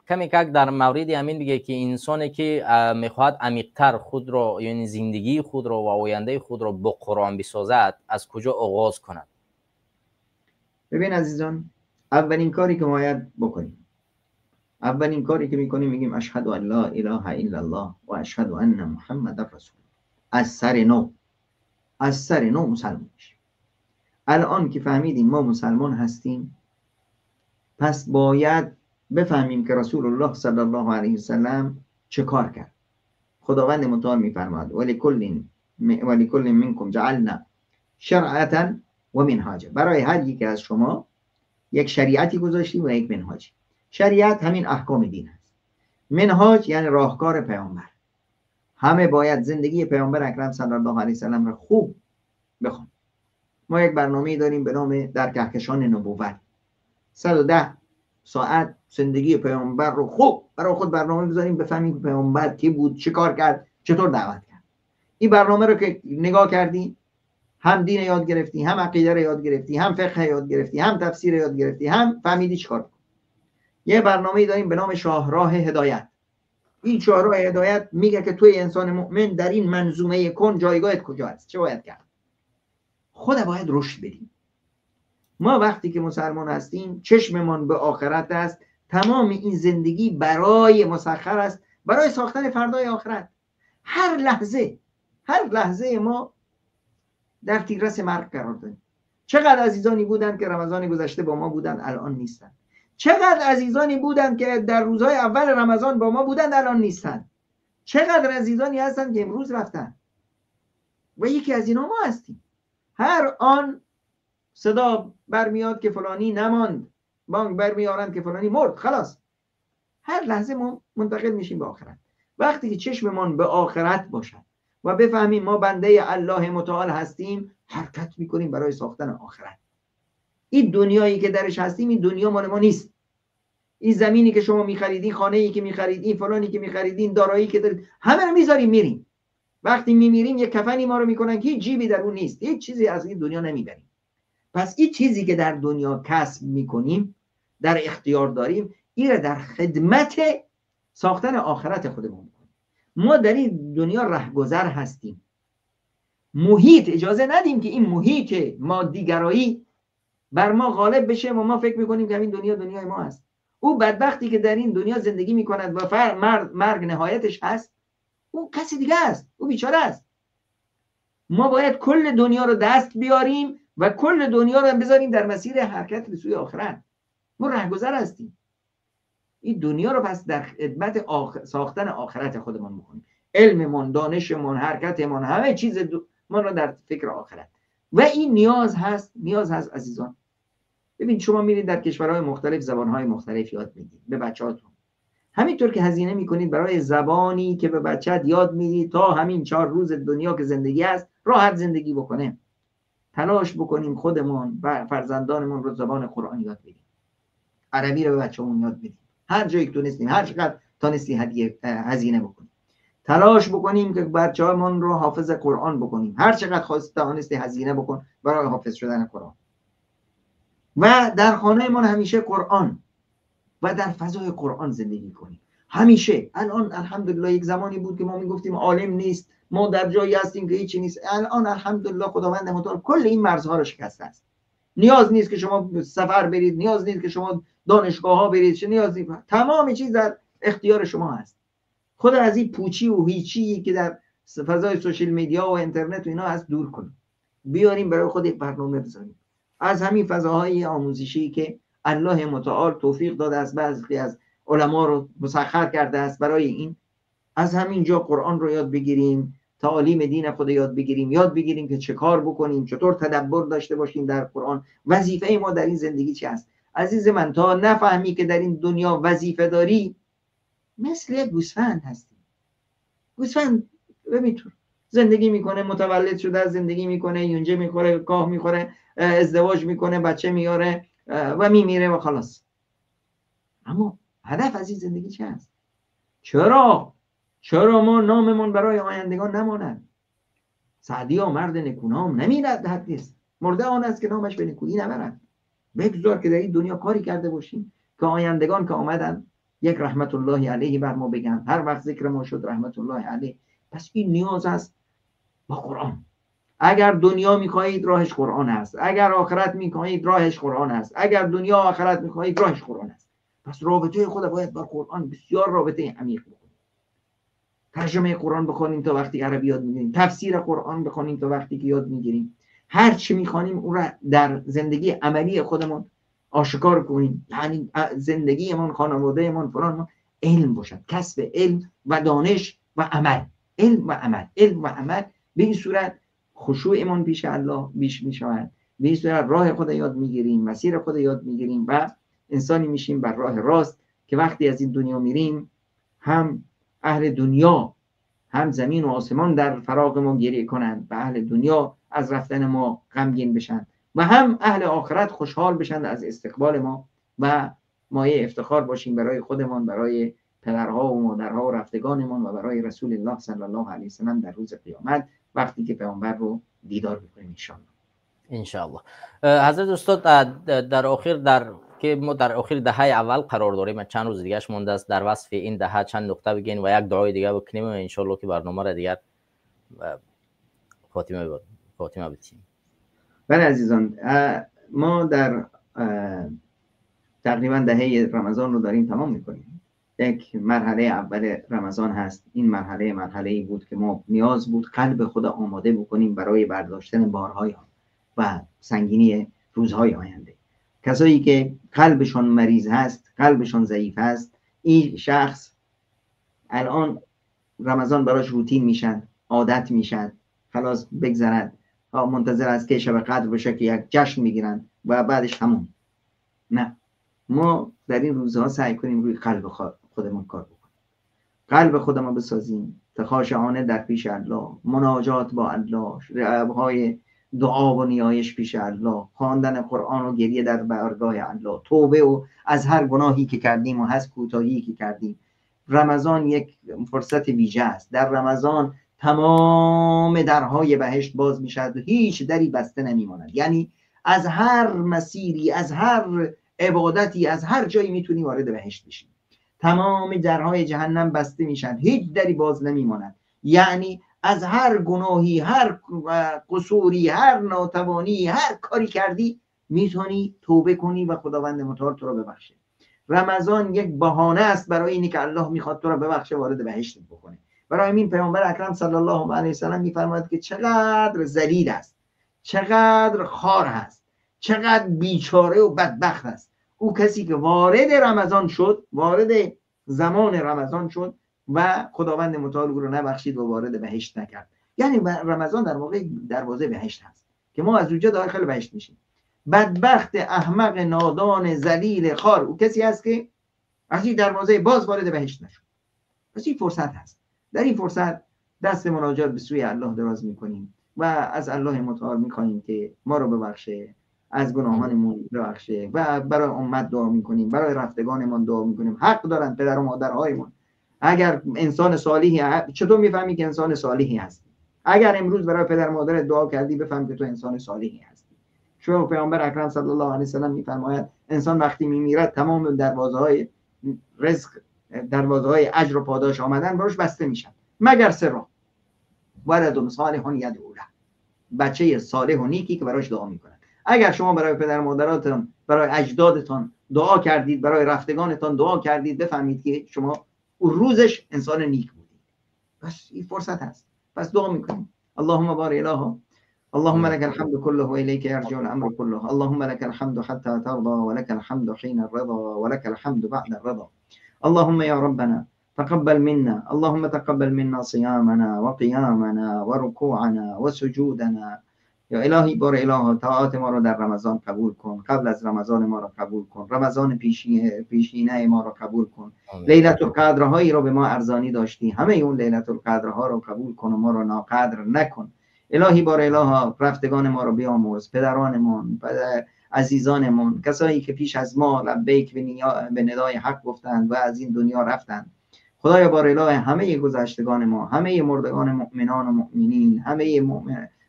کمی که در مورد همین بگه که انسانی که میخواهد عمیق‌تر خود را، یعنی زندگی خود را و آینده خود را با قرآن بسازد، از کجا آغاز کند؟ ببین عزیزان، اولین کاری که باید بکنیم، اولین کاری که میکنیم میگیم اشهد ان لا اله الا الله و اشهد ان محمد رسول. از سر نو، از سر نو مسلمان میشیم. الان که فهمیدیم ما مسلمان هستیم، پس باید بفهمیم که رسول الله صلی الله علیه وسلم چه کار کرد. خداوند متعال میفرماد ولکل منکم جعلنا شرعة و منهاجا. برای هر یک از شما یک شریعتی گذاشتیم و یک منهاجی. شریعت همین احکام دین است. منهاج یعنی راهکار پیامبر. همه باید زندگی پیامبر اکرم صلی الله علیه وسلم را خوب بخوان. ما یک برنامه داریم به نام در کهکشان نبوت. 110 ساعت زندگی پیامبر رو خوب برای خود برنامه بذاریم، بفهمیم پیامبر کی بود، چه کار کرد، چطور دعوت کرد. این برنامه رو که نگاه کردی، هم دین یاد گرفتی، هم عقیده رو یاد گرفتی، هم فقه یاد گرفتی، هم تفسیر یاد گرفتی، هم فهمیدی چیکار. یه برنامه‌ای داریم به نام شاهراه هدایت. این شاهراه هدایت میگه که توی انسان مؤمن در این منظومه کن جایگاهت کجا است، چه باید کرد. خود باید رشد بدیم. ما وقتی که مسلمان هستیم چشممان به آخرت است، تمام این زندگی برای مسخر است برای ساختن فردای آخرت. هر لحظه، هر لحظه ما در تیررس مرگ قرار داریم. چقدر عزیزانی بودند که رمضان گذشته با ما بودند الان نیستند. چقدر عزیزانی بودند که در روزهای اول رمضان با ما بودند الان نیستند. چقدر عزیزانی هستند که امروز رفتند و یکی از اینا ما هستیم. هر آن صدا برمیاد که فلانی نماند، بانک برمیارند که فلانی مرد، خلاص. هر لحظه ما منتقل میشیم به آخرت. وقتی که چشممان به آخرت باشد و بفهمیم ما بنده الله متعال هستیم، حرکت میکنیم برای ساختن آخرت. این دنیایی که درش هستیم، این دنیا مال ما نیست. این زمینی که شما میخریدین، خانه‌ای که میخریدین، فلانی که میخریدین، دارایی که دارید، همه رو میذاریم میریم. وقتی میمیریم یک کفنی ما رو میکنن که هیچ جیبی در اون نیست، هیچ چیزی از این دنیا نمیبریم. پس این چیزی که در دنیا کسب میکنیم، در اختیار داریم، این رو در خدمت ساختن آخرت خودمون میکنیم. ما در این دنیا رهگذر هستیم. محیط اجازه ندیم که این محیط مادیگرایی بر ما غالب بشه و ما فکر میکنیم که همین دنیا دنیای ما هست. او بدبختی که در این دنیا زندگی میکند و مرگ نهایتش هست، او کسی دیگه است، او بیچاره است. ما باید کل دنیا رو دست بیاریم و کل دنیا رو بذاریم در مسیر حرکت به سوی آخرت. ما رهگذر هستیم. این دنیا رو پس در خدمت ساختن آخرت خودمان بکنیم. علممان، دانشمان، حرکتمان، همه چیز ما رو در فکر آخرت. و این نیاز هست، نیاز هست عزیزان. ببین شما میرید در کشورهای مختلف زبانهای مختلف یاد میدید به بچه‌هاتون. همینطور که هزینه میکنید برای زبانی که به بچت یاد میدید تا همین 4 روز دنیا که زندگی هست راحت زندگی بکنه، تلاش بکنیم خودمون و فرزندانمون رو زبان قرآن یاد بدیم، عربی رو به بچه‌مون یاد بدیم، هر جایی که تونستیم، هر چقدر تونستی هزینه بکنیم، تلاش بکنیم که بچه‌هامون رو حافظ قرآن بکنیم، هر چقدر خواستی تونستی هزینه بکن برای حافظ شدن قرآن. و در خانه‌مان همیشه قرآن و در فضای قرآن زندگی کنیم همیشه. الان الحمدلله یک زمانی بود که ما میگفتیم عالم نیست، ما در جایی هستیم که هیچی نیست. الان الحمدلله خداوند متعال کل این مرزها رو شکسته است. نیاز نیست که شما سفر برید، نیاز نیست که شما دانشگاه ها برید، چه نیاز نیست، تمام چیز در اختیار شما هست. خود از این پوچی و هیچی که در فضای social media و اینترنت و اینا هست دور کنیم، بیاریم برای خود یک برنامه بذاریم از همین فضاهای آموزشی که الله متعال توفیق داده است، بعضی از علما رو مسخر کرده است برای این. از همین جا قرآن رو یاد بگیریم، تعالیم دین خود یاد بگیریم، یاد بگیریم که چه کار بکنیم، چطور تدبر داشته باشیم در قرآن، وظیفه ما در این زندگی چی است. عزیز من تا نفهمی که در این دنیا وظیفه داری، مثل یک گوسفند هستی. گوسفند ببین تو زندگی میکنه، متولد شده زندگی میکنه، یونجه میخوره، کاه میخوره، ازدواج میکنه، بچه میاره و میمیره و خلاص. اما هدف از این زندگی چه است؟ چرا ما ناممون برای آیندگان نماند؟ سعدیا مرد نکونام نمیرد هرگز، مرده آن است که نامش به نکویی نبرد. بگذار که در این دنیا کاری کرده باشیم که آیندگان که آمدن یک رحمت الله علیه بر ما بگن، هر وقت ذکر ما شد رحمت الله علیه. پس این نیاز است با قرآن. اگر دنیا میخواهید راهش قرآن است، اگر آخرت میخواهید راهش قرآن است، اگر دنیا آخرت میخواهید راهش قرآن است. پس رابطه خود باید با قرآن بسیار رابطه عمیق بکنیم. ترجمه قرآن بخونیم تا وقتی عربی یاد میگیریم، تفسیر قرآن بخونیم تا وقتی که یاد میگیریم، هر چی میخوانیم اون را در زندگی عملی خودمون آشکار کنیم. یعنی زندگیمون، خانوادهمون، فلانمون علم باشد، کسب علم و دانش و عمل، علم و عمل، علم و عمل. به این صورت خشوعمون پیش الله بیش میشود، به این صورت راه خود یاد میگیریم، مسیر خود یاد میگیریم و انسانی میشیم بر راه راست که وقتی از این دنیا میریم هم اهل دنیا هم زمین و آسمان در فراغ ما گریه کنند و اهل دنیا از رفتن ما غمگین بشن و هم اهل آخرت خوشحال بشن از استقبال ما و مایه افتخار باشیم برای خودمان، برای پدرها و مادرها و رفتگانمان و برای رسول الله صلی الله علیه و سلم در روز قیامت وقتی که پیامبر رو دیدار می‌کنیم انشاءالله. انشاءالله. حضرت استاد در آخر در ки мо дар охири даҳаи аввал қарор дорем, чанд рӯз дигараш мондааст, дар васфи ин даҳа чанд нуқта бигӯен ва як дуои дига бикунем ва иншоалло ки барномаро дигар خاتمه بدیم. بله عزیزان، ما در تقریبا دهه رمضان رو داریم تمام میکنیم. یک مرحله اول رمضان هست. این مرحله مرحله‌ای بود که ما نیاز بود قلب خود آماده بکنیم برای برداشتن بارهای و سنگینی روزهای آینده. کسایی که قلبشان مریض هست، قلبشان ضعیف هست، این شخص الان رمضان براش روتین میشن، عادت میشن، خلاص بگذرد، منتظر است که شب قدر بشه که یک جشن میگیرن و بعدش همون. نه، ما در این روزها سعی کنیم روی قلب خودمون کار بکنیم، قلب خودمون بسازیم، خاشعانه در پیش الله، مناجات با الله، رعبهای دعا و نیایش پیش الله، خواندن قرآن و گریه در بارگاه الله، توبه و از هر گناهی که کردیم و هر کوتاهی که کردیم. رمضان یک فرصت ویژه است. در رمضان تمام درهای بهشت باز میشد و هیچ دری بسته نمیماند. یعنی از هر مسیری، از هر عبادتی، از هر جایی میتونی وارد بهشت بشی. تمام درهای جهنم بسته میشن، هیچ دری باز نمیماند. یعنی از هر گناهی، هر قصوری، هر ناتوانی، هر کاری کردی میتونی توبه کنی و خداوند متعال تو رو ببخشه. رمضان یک بهانه است برای اینی که الله میخواد تو رو ببخشه، وارد بهشت بکنه. برای همین پیامبر اکرم صلی الله علیه و سلم میفرماید که چقدر ذلیل است، چقدر خار هست، چقدر بیچاره و بدبخت است او کسی که وارد رمضان شد، وارد زمان رمضان شد و خداوند متعال او رو نبخشید و وارد بهشت نکرد. یعنی رمضان در واقع دروازه بهشت هست که ما از اونجا داخل بهشت میشیم. بدبخت، احمق، نادان، ذلیل، خار او کسی است که از این دروازه باز وارد بهشت نشد. پس این فرصت هست. در این فرصت دست مناجات به سوی الله دراز میکنیم و از الله متعال میخواهیم که ما رو ببخشه، از گناهانمون ببخشه و برای امت دعا میکنیم، برای رفتگانمون دعا میکنیم. حق دارن پدر و مادرهایمون. اگر انسان صالحی، چطور میفهمی که انسان صالحی هستی؟ اگر امروز برای پدر مادرت دعا کردی، بفهم که تو انسان صالحی هستی. چون پیامبر اکرم صلی الله علیه و سلم میفرماید انسان وقتی میمیرد تمام دروازه‌های رزق، دروازه‌های اجر و پاداش آمدن براش بسته میشن، مگر سه راه: ولد صالح یدعو له، بچه صالح و نیکی که براش دعا میکنن. اگر شما برای پدر مادراتون، برای اجدادتان دعا کردید، برای رفتگانتان دعا کردید، بفهمید که شما اون روزش انسان نیک بودید. پس این فرصت هست. پس دعا میکنیم. اللهم بار اله، اللهم لك الحمد كله وإليك يرجع الأمر كله، اللهم لك الحمد حتى ترضى ولك الحمد حين الرضا ولك الحمد بعد الرضا. اللهم يا ربنا تقبل منا، اللهم تقبل منا صيامنا وقيامنا وركوعنا وسجودنا. یا الهی بار اله، طاعات ما رو در رمضان قبول کن، قبل از رمضان ما رو قبول کن، رمضان پیشینه ما رو قبول کن، لیلت القدرهایی رو به ما ارزانی داشتی، همه اون لیلت القدرها رو قبول کن و ما رو ناقدر نکن. الهی بار اله، رفتگان ما رو بیامرز، پدرانمون، عزیزانمون، کسایی که پیش از ما لبیک به ندای حق گفتند و از این دنیا رفتند. خدایا بار اله، همه گذشتگان ما، همه مردگان مؤمنان و مؤمنین، همه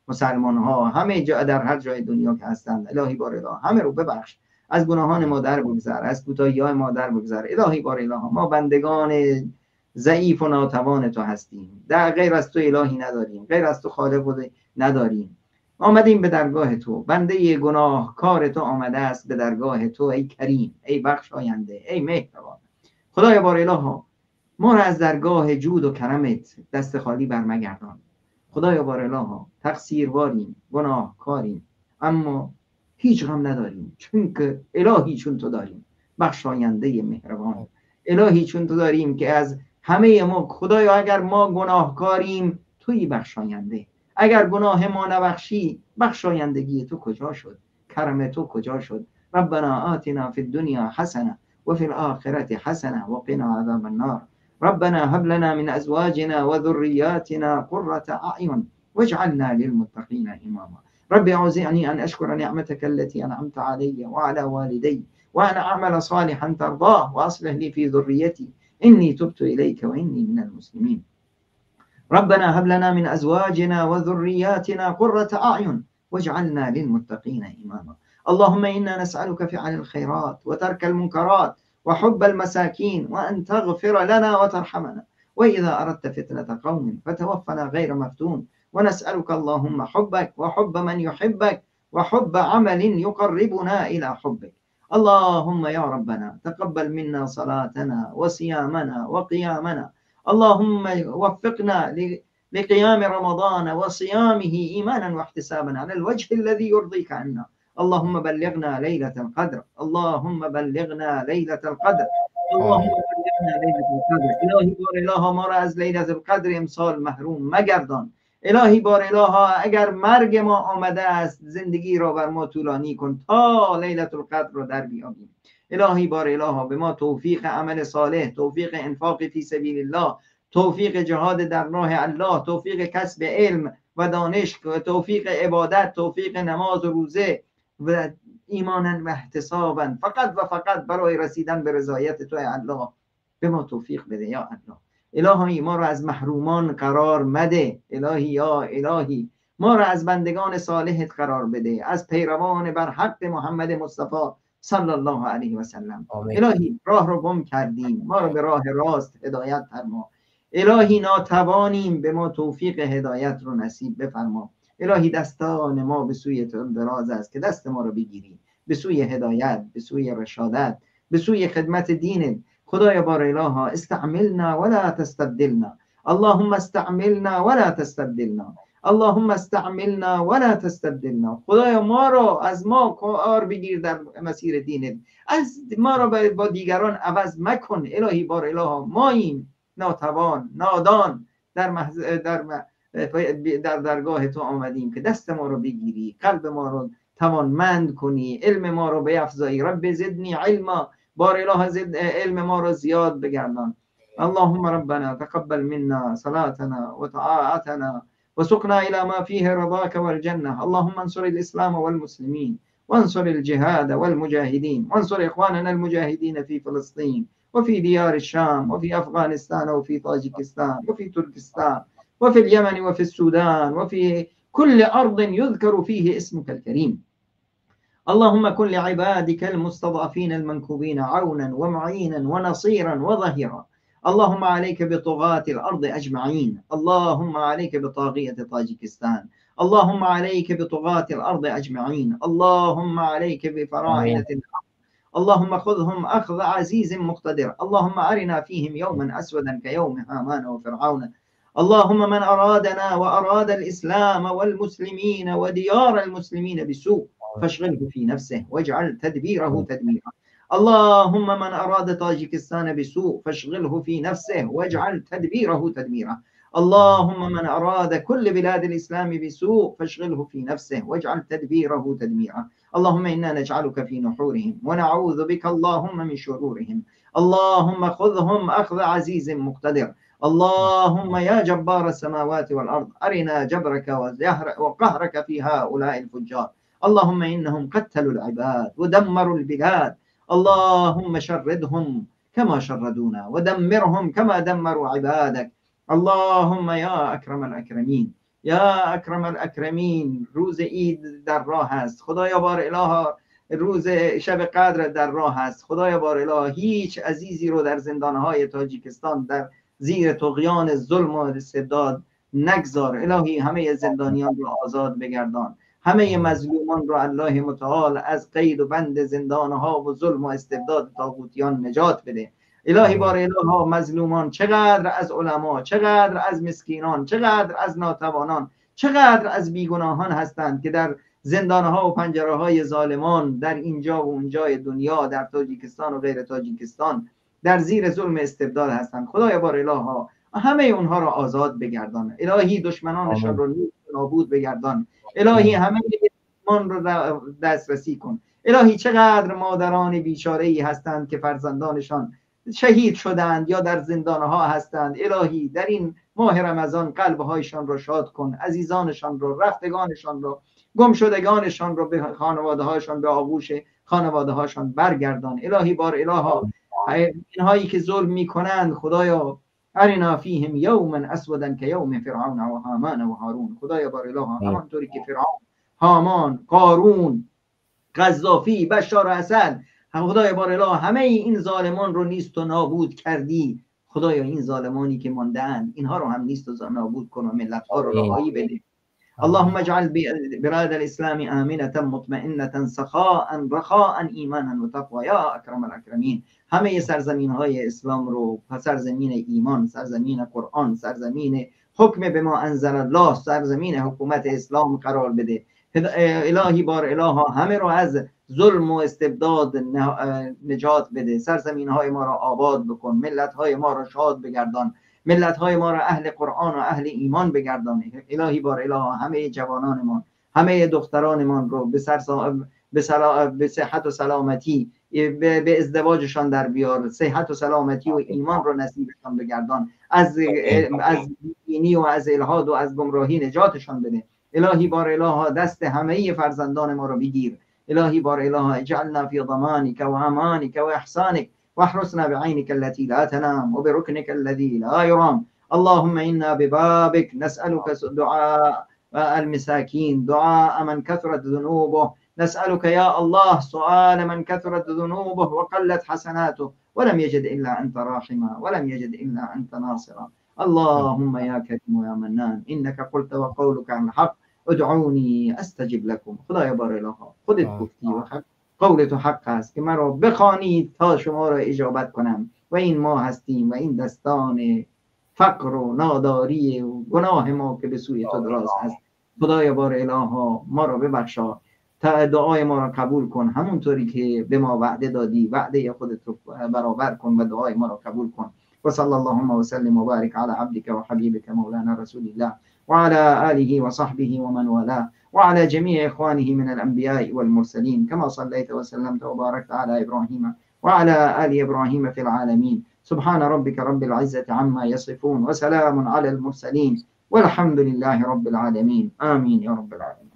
مسلمان ها، همه جا در هر جای دنیا که هستند، الهی بار اله همه رو ببخش، از گناهان ما در بگذر، از کوتاهی‌های ما در بگذر. الهی بار اله، ما بندگان ضعیف و ناتوان تو هستیم، در غیر از تو الهی نداریم، غیر از تو خالق نداریم. آمدیم به درگاه تو، بنده گناهکار تو آمده است به درگاه تو، ای کریم، ای بخشاینده، ای مهربان. خدای بار اله، ما را از درگاه جود و کرمت دست خالی برمگردان. خدایا بار اله، تقصیرواریم، گناهکاریم، اما هیچ غم نداریم، چون که الهی چون تو داریم، بخشاینده مهربان. الهی چون تو داریم که از همه ما، خدایا اگر ما گناهکاریم تویی بخشاینده، اگر گناه ما نبخشی بخشایندگی تو کجا شد، کرم تو کجا شد؟ ربنا آتنا فی الدنیا حسنه و فی الآخرة حسنه و قنا عذاب النار. ربنا هب لنا من ازواجنا وذرياتنا قرة اعين واجعلنا للمتقين اماما. رب اوزعني ان اشكر نعمتك التي انعمت علي وعلى والدي وان اعمل صالحا ترضاه واصلح لي في ذريتي اني تبت اليك واني من المسلمين. ربنا هب لنا من ازواجنا وذرياتنا قرة اعين واجعلنا للمتقين اماما. اللهم إنا نسألك فعل الخيرات وترك المنكرات وحب المساكين وأن تغفر لنا وترحمنا، وإذا أردت فتنة قوم فتوفنا غير مفتون. ونسألك اللهم حبك وحب من يحبك وحب عمل يقربنا إلى حبك. اللهم يا ربنا تقبل منا صلاتنا وصيامنا وقيامنا. اللهم وفقنا لقيام رمضان وصيامه إيمانا واحتسابا على الوجه الذي يرضيك عنا. اللهم بلغنا ليلة القدر، اللهم بلغنا ليلة القدر، اللهم بلغنا ليلة القدر. الهی بار الها ما را از لیلة القدر امسال محروم مگردان. الهی بار الها اگر مرگ ما آمده است زندگی را بر ما طولانی کن تا لیلة القدر را در بیابیم. الهی بار الها به ما توفیق عمل صالح، توفیق انفاق فی سبیل الله، توفیق جهاد در راه الله، توفیق کسب علم و دانش، توفیق عبادت، توفیق نماز و روزه و ایمانا و احتسابا فقط و فقط برای رسیدن به رضایت تو الله به ما توفیق بده یا الله. الهی ما را از محرومان قرار مده. الهی یا الهی ما را از بندگان صالحت قرار بده، از پیروان بر حق محمد مصطفی صلی الله علیه و سلم. الهی راه رو گم کردیم، ما را به راه راست هدایت فرما. الهی ناتوانیم، به ما توفیق هدایت رو نصیب بفرما. الهی دستان ما به سوی تو دراز است که دست ما رو بگیری به سوی هدایت، به سوی رشادت، به سوی خدمت دینت. خدای بار الها استعملنا ولا تستبدلنا، اللهم استعملنا ولا تستبدلنا، اللهم استعملنا ولا تستبدلنا. خدایا ما رو از ما کار بگیر در مسیر دینت، از ما رو با دیگران عوض مکن. الهی بار الها ماییم ناتوان، نادان، در درگاه تو آمدیم که دست ما رو بگیری، قلب ما رو توانمند کنی، علم ما رو بیفزایی. رب زدنی علما، بار اله زد علم ما رو زیاد بگردان. اللهم ربنا تقبل منا صلاتنا وطاعتنا وسقنا الى ما فيه رضاك والجنة. اللهم انصر الاسلام والمسلمين وانصر الجهاد والمجاهدين وانصر اخواننا المجاهدين في فلسطين وفي ديار الشام وفي افغانستان وفي طاجكستان وفي تركستان وفي اليمن وفي السودان وفي كل أرض يذكر فيه اسمك الكريم. اللهم كن لعبادك المستضعفين المنكوبين عونا ومعينا ونصيرا وظهيرا. اللهم عليك بطغاة الأرض أجمعين، اللهم عليك بطاغية طاجكستان، اللهم عليك بطغاة الأرض أجمعين، اللهم عليك بفراعنة الأرض، اللهم خذهم أخذ عزيز مقتدر، اللهم أرنا فيهم يوما أسودا كيوم هامان وفرعون. اللهم من أرادنا وأراد الإسلام والمسلمين وديار المسلمين بسوء فاشغله في نفسه واجعل تدبيره تدميرا. اللهم من أراد طاجكستان بسوء فاشغله في نفسه واجعل تدبيره تدميرا. اللهم من أراد كل بلاد الإسلام بسوء فاشغله في نفسه واجعل تدبيره تدميرا. اللهم إنا نجعلك في نحورهم ونعوذ بك اللهم من شرورهم. اللهم خذهم أخذ عزيز مقتدر. اللهم يا جبار السماوات والأرض أرنا جبرك وقهرك في هؤلاء الفجار. اللهم إنهم قتلوا العباد ودمروا البلاد. اللهم شردهم كما شردونا ودمرهم كما دمروا عبادك. اللهم یا اکرم الاکرمین، یا اکرم الاکرمین، روز عید در راه است. خدایا بار اله، روز شب قدر در راه است. خدایا بار اله، هیچ عزیزی رو در زندانهای تاجیکستان در زیر طغیان ظلم و استبداد نگذار. الهی همه زندانیان رو آزاد بگردان، همه مظلومان رو الله متعال از قید و بند زندانها و ظلم و استبداد طاغوتیان نجات بده. الهی بار اله، مظلومان چقدر از علما، چقدر از مسکینان، چقدر از ناتوانان، چقدر از بیگناهان هستند که در زندانها و پنجره های ظالمان در اینجا و اونجای دنیا، در تاجیکستان و غیر تاجیکستان، در زیر ظلم استبداد هستند. خدای بار اله، همه اونها را آزاد بگردان. الهی دشمنانشان رو نابود بگردان. الهی همه من رو دسترسی کن. الهی چقدر مادران بیچاره ای هستند که فرزندانشان شهید شدند یا در زندانها هستند. الهی در این ماه رمضان قلبهایشان را شاد کن، عزیزانشان را، رفتگانشان را، گمشدگانشان را به خانواده هاشان، به آغوش خانواده هاشان برگردان. الهی بار الها، اینهایی که ظلم میکنند، خدایا ارنا فیهم یوما اسودا که یوم فرعون و هامان و هارون. خدایا بار الها، همانطوری که فرعون، هامان، قارون قذافی، بشار اسد، خدای بار اله همه این ظالمان رو نیست و نابود کردی. خدایا این ظالمانی که مانده‌اند اینها رو هم نیست و نابود کن و ملت‌ها رو رهایی بده. اللهم اجعل بلاد الاسلام آمنة مطمئنة سخاء رخاء ایمانا و تقوا یا اکرم الاکرمین. همه سرزمین های اسلام رو، سرزمین ایمان، سرزمین قرآن، سرزمین حکم به ما انزل الله، سرزمین حکومت اسلام قرار بده. الهی بار الها همه رو از ظلم و استبداد نجات بده. سرزمین های ما را آباد بکن، ملت های ما را شاد بگردان، ملت های ما را اهل قرآن و اهل ایمان بگردان. الهی بار الها همه جوانانمان، همه دخترانمان رو به صحت و سلامتی به ازدواجشان در بیار، صحت و سلامتی و ایمان رو نصیبشان بگردان، از دینی و از الحاد و از گمراهی نجاتشان بده. الهی بار الها دست همه فرزندان ما رو بگیر. الهی بار الها اجعلنا فی ضمانک و امانک و احسانک واحرسنا بعینك التي لا تنام وبركنك الذي لا يرام. اللهم إنا ببابك نسألك دعاء المساكين، دعاء من كثرت ذنوبه، نسألك يا الله سؤال من كثرت ذنوبه وقلت حسناته ولم يجد إلا أنت راحما ولم يجد إلا أنت ناصرا. اللهم يا كريم يا منان إنك قلت وقولك عن الحق ادعوني استجب لكم. خدای بار الها خودت گفتی و حق قول تو حق است که مرا بخوانید تا شما را اجابت کنم، و این ما هستیم و این دستان فقر و ناداری و گناه ما که به سوی تو دراز است. خدای بار الها ما را ببخشا، تا دعای ما را قبول کن، همونطوری که به ما وعده دادی وعده خودت رو برابر کن و دعای ما را قبول کن. و صلی اللهم و سلم و بارک علی عبدک و حبیبک مولانا رسول الله وعلى آله وصحبه ومن والاه وعلى جميع إخوانه من الأنبياء والمرسلين كما صليت وسلمت وباركت على إبراهيم وعلى آل إبراهيم في العالمين. سبحان ربك رب العزة عما يصفون وسلام على المرسلين والحمد لله رب العالمين. آمين يا رب العالمين.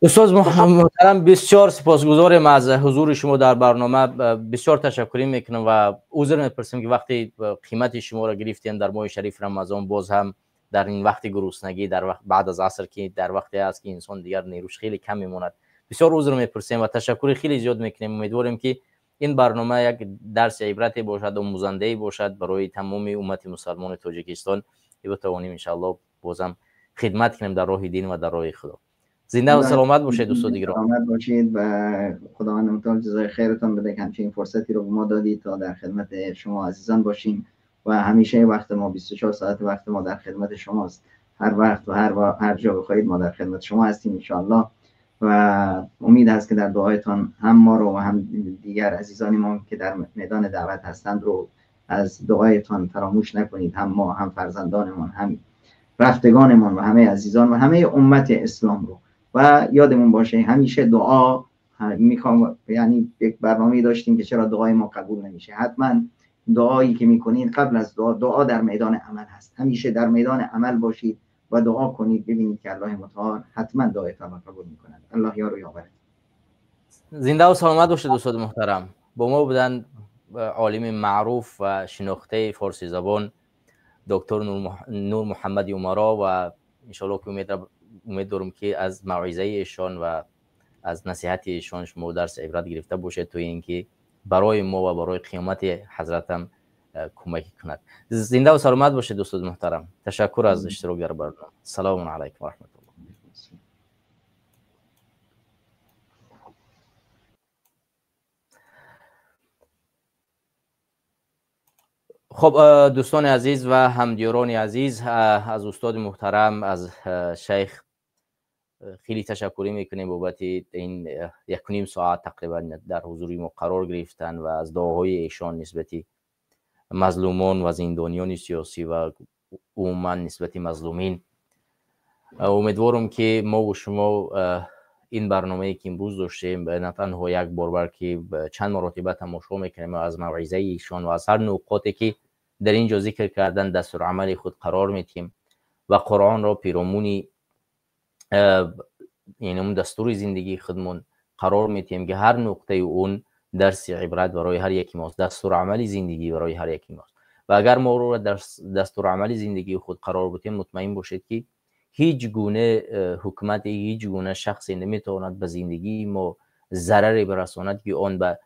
استاد محترم بسیار سپاسگزارم از حضور شما در برنامه، بسیار تشکر میکنم و عذر میپرسیم که وقتی قیمت شما را گرفتیم در ماه شریف رمضان، باز هم در این وقت گرسنگی، در وقت بعد از عصر که در وقتی است که انسان دیگر نیروش خیلی کم میماند، بسیار عذر میپرسیم و تشکر خیلی زیاد میکنیم. امیدواریم که این برنامه یک درس عبرتی باشد و آموزنده باشد برای تمام امت مسلمان تاجیکستان که بتوانیم ان شاء الله بازم خدمت کنیم در راه دین و در راه خدا. زنده و سلامت باشید دوستان دیگر. سلامت باشید و خداوند متعال جزای خیرتان بده که همچین فرصتی رو به ما دادید تا در خدمت شما عزیزان باشیم و همیشه وقت ما 24 ساعت وقت ما در خدمت شماست. هر وقت و هر جا بخواهید ما در خدمت شما هستیم ان شاء الله و امید هست که در دعایتان هم ما رو و هم دیگر عزیزان ما که در میدان دعوت هستند رو از دعایتان فراموش نکنید، هم ما، هم فرزندانمان، هم رفتگانمان و همه عزیزان و همه امت اسلام رو. و یادمون باشه همیشه دعا میخوام، یعنی یک برنامه‌ای داشتیم که چرا دعای ما قبول نمیشه. حتما دعایی که میکنید قبل از دعا، دعا در میدان عمل هست. همیشه در میدان عمل باشید و دعا کنید، ببینید که الله متعال حتما دعایتان را قبول میکند. الله یار و یاور. زنده و سلامت باشید دوستان محترم. با ما بودن عالم معروف و شناخته فارسی زبان دکتر نور محمد عمرا و ان شاء الله که امید دارم که از موعظه ایشان و از نصیحت ایشان شما درس عبرت گرفته باشید تو اینکه برای ما و برای قیامت حضرتم کمک کند. زنده و سلامت باشید دوستان محترم. تشکر از اشتراک در برنامه. سلام علیکم و رحمت الله. خب دوستان عزیز و همدیاران عزیز، از استاد محترم، از شیخ خیلی تشکری میکنیم بابت این 1.5 ساعت تقریبا در حضور ما قرار گرفتن و از دعاهای ایشان نسبت مظلومان و زندانیان سیاسی و عموما نسبت مظلومین. امیدوارم که ما و شما این برنامه‌ای که امروز داشتیم نه تنها یک بار بلکه چند مرتبه تماشا میکنیم و از موعظه ایشان و از هر نقاطی که در اینجا ذکر کردن دستورالعمل خود قرار میتیم و قرآن را پیرامون یعنی اون دستور زندگی خودمون قرار میتیم که هر نقطه اون درس عبرت برای هر یکی ماست، دستورالعمل زندگی برای هر یکی ماست. و اگر ما رو در دستورالعمل زندگی خود قرار بدیم مطمئن باشید که ҳеҷ гуна ҳукумате, ҳеҷ гуна шахсе наметавонад ба зиндагии мо зараре бирасонад, ки он ба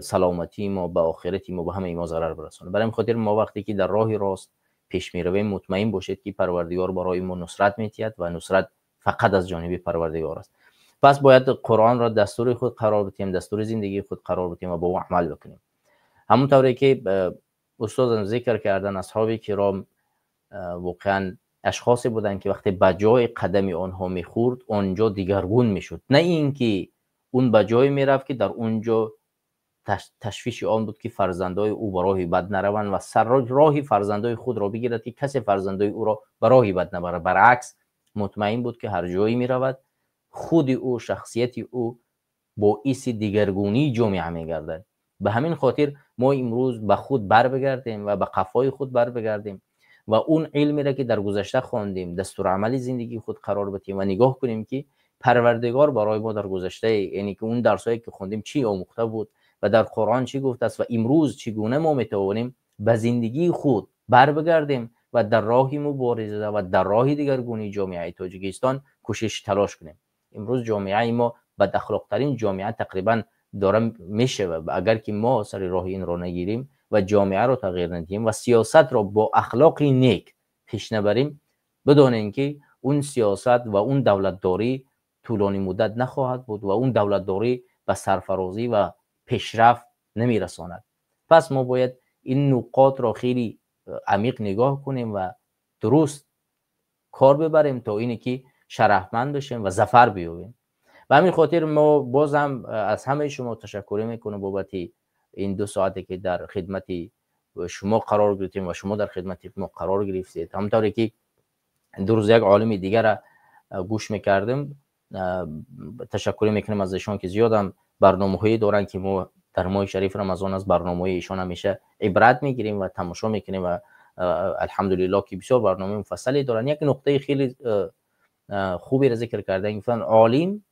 саломатии мо, ба охирати мо, ба ҳамаи мо зарар бирасонад. Барои ҳамин хотир мо вақте ки дар роҳи рост пеш меравем, мутмаин бошед, ки Парвардигор барои мо нусрат метиҳад ва нусрат фақат аз ҷониби Парвардигор аст. Пас бояд Қуръонро дастури худ қарор бидиҳем, дастури зиндагии худ қарор бидиҳем ва бо ӯ амал бикунем. Ҳамон тавре ки устодам зикр кардан, асҳоби киром воқеан ашхосе буданд, ки вақте ба ҷои қадами онҳо мехӯрд, он ҷо дигаргун мешуд. На ин ки он ба ҷое мерафт, ки дар он ҷо ташвиши он буд, ки фарзандои ӯ ба роҳи бад нараванд ва сарроҳи фарзандои худро бигирад, ки касе фарзандои ӯро ба роҳи бад набарад. Баръакс, мутмаин буд, ки ҳар ҷое меравад, худи ӯ, шахсияти ӯ боиси дигаргунии ҷомеа мегардад. Ба ҳамин хотир мо имрӯз ба худ бар бигардем ва ба қафои худ бар бигардем ва он илмеро, ки дар гузашта хондем, дастурамали зиндагии худ қарор бидиҳем ва нигоҳ кунем, ки Парвардигор барои мо дар гузашта, яъне ки он дарсҳое ки хондем, чӣ омӯхта буд ва дар Қуръон чӣ гуфтааст ва имрӯз чӣ гуна мо метавонем ба зиндагии худ бар бигардем ва дар роҳи мубориза ва дар роҳи дигаргунии ҷомеаи Тоҷикистон кӯшиш талош кунем. Имрӯз ҷомеаи мо бадахлоқтарин ҷомеа тақрибан дора мешавад. Агар ки мо сари роҳи инро нагирем ва ҷомеаро тағйир надиҳем ва сиёсатро бо ахлоқи нек пеш набарем, бидонем, ки он сиёсат ва он давлатдорӣ тӯлонӣ муддат нахоҳад буд ва он давлатдорӣ ба сарфарозӣ ва пешрафт намерасонад. Пас мо бояд ин нуқотро хеле амиқ нигоҳ кунем ва дуруст кор бибарем, то ине ки шарафманд бишем ва зафар биёбем. Ба ҳамин хотир мо бозам аз ҳамаи шумо ташаккурӣ мекунем бобати ин 2 соате, ки дар хидмати шумо қарор гирифтем ва шумо дар хидмати мо қарор гирифтед. Ҳамонтавре ки 2 рӯз як олими дигара гӯш мекардем, ташаккурӣ мекунем аз эшон, ки зиёдам барномаҳое доранд, ки мо дар моҳи шариф Рамазон аз барномаҳои эшон ҳамеша ибрат мегирем ва тамошо мекунем ва алҳамдулиллоҳ, ки бисёр барномаи муфассале доранд. Як нуқтаи хеле хуберо зикр кардан, гуфтанд: олим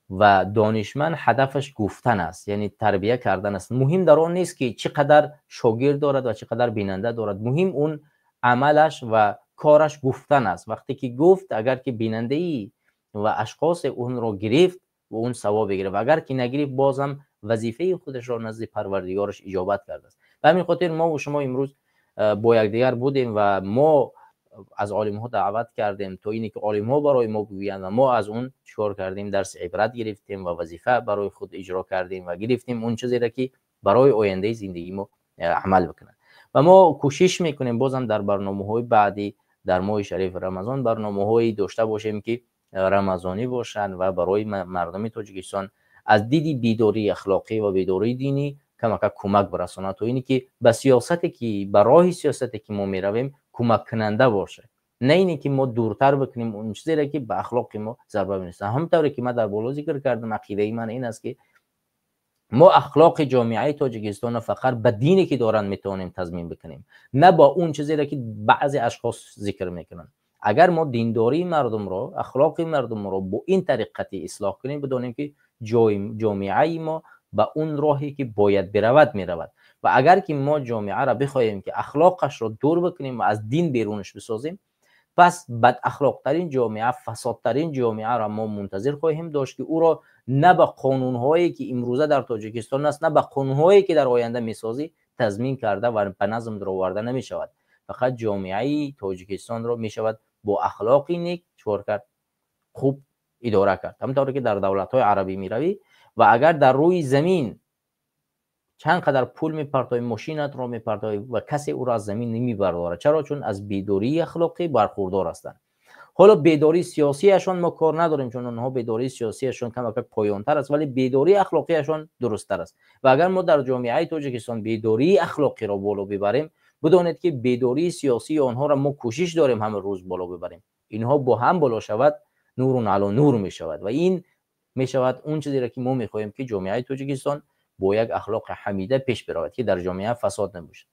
ва донишманд ҳадафаш гуфтан аст, яъне тарбия кардан аст. Муҳим дар он нест, ки чӣ қадар шогирд дорад ва чӣ қадар бинанда дорад. Муҳим он амалаш ва кораш гуфтан аст. Вақте ки гуфт, агар ки бинандаи ва ашхосе онро гирифт ва он савоб бигирад ва агар ки нагирифт, бозам вазифаи худашро назди Парвардигораш иҷобат кардааст. Ба ҳамин хотир мо шумо имрӯз бо якдигар будем ва мо аз олимҳо даъват кардем, то ине ки олимҳо барои мо бигӯянд ва мо аз он чикор кардем? Дарси ибрат гирифтем ва вазифа барои худ иҷро кардем ва гирифтем он чизеро, ки барои ояндаи зиндагии мо амал бикунад. Ва мо кӯшиш мекунем, бозам дар барномаҳои баъдӣ дар моҳи шарифи Рамазон барномаҳое дошта бошем, ки рамазонӣ бошанд ва барои мардуми Тоҷикистон аз диди бедории ахлоқӣ ва бедории динӣ камака кӯмак бирасонад, то ине ки ба сиёсате ки ба роҳи сиёсате ки мо меравем, кӯмаккунанда бошад, на ине ки мо дуртар бикунем он чизеро, ки ба ахлоқи мо зарба мерасонад. Ҳамон тавре ки ман дар боло зикр кардам, ақидаи ман ин аст, ки мо ахлоқи ҷомеаи Тоҷикистонро фақат ба дине, ки доранд, метавонем тазмин бикунем, на бо он чизеро, ки баъзе ашхос зикр мекунанд. Агар мо диндории мардумро, ахлоқи мардумро бо ин тариқати ислоҳ кунем, бидонем, ки ҷомеаи мо ба он роҳе, ки бояд биравад, меравад. Ва агар ки мо ҷомеаро бихоҳем, ки ахлоқашро дур бикунем ва аз дин берунаш бисозем, пас бадахлоқтарин ҷомеа, фасодтарин ҷомеаро мо мунтазир хоҳем дошт, ки ӯро на ба қонунҳое, ки имрӯза дар Тоҷикистон аст, на ба қонунҳое, ки дар оянда месозӣ, тазмин карда ва ба назм дароварда намешавад. Фақат ҷомеаи Тоҷикистонро мешавад бо ахлоқи нек чикор кард? Хуб идора кард. Ҳамонтавре ки дар давлатҳои арабӣ меравӣ ва агар дар рӯи замин чанд қадар пул мепартоӣ, мошинатро мепартоӣ ва касе ӯро аз замин намебардорад. Чаро? Чун аз бедории ахлоқӣ бархурдор ҳастанд. Ҳоло бедории сиёсиашон мо кор надорем, чун онҳо бедории сиёсиашон камакак поёнтар аст, вале бедории ахлоқиашон дурусттар аст. Ва агар мо дар ҷомеаи Тоҷикистон бедории ахлоқиро боло бибарем, бидонед, ки бедории сиёсии онҳоро мо кӯшиш дорем ҳама рӯз боло бибарем. Инҳо бо ҳам боло шавад, نور علی نور мешавад ва ин мешавад он чизеро, ки мо мехоҳем, ки ҷомеаи Тоҷикистон бо як ахлоқи ҳамида пеш биравад, ки дар ҷомеа фасод набошад.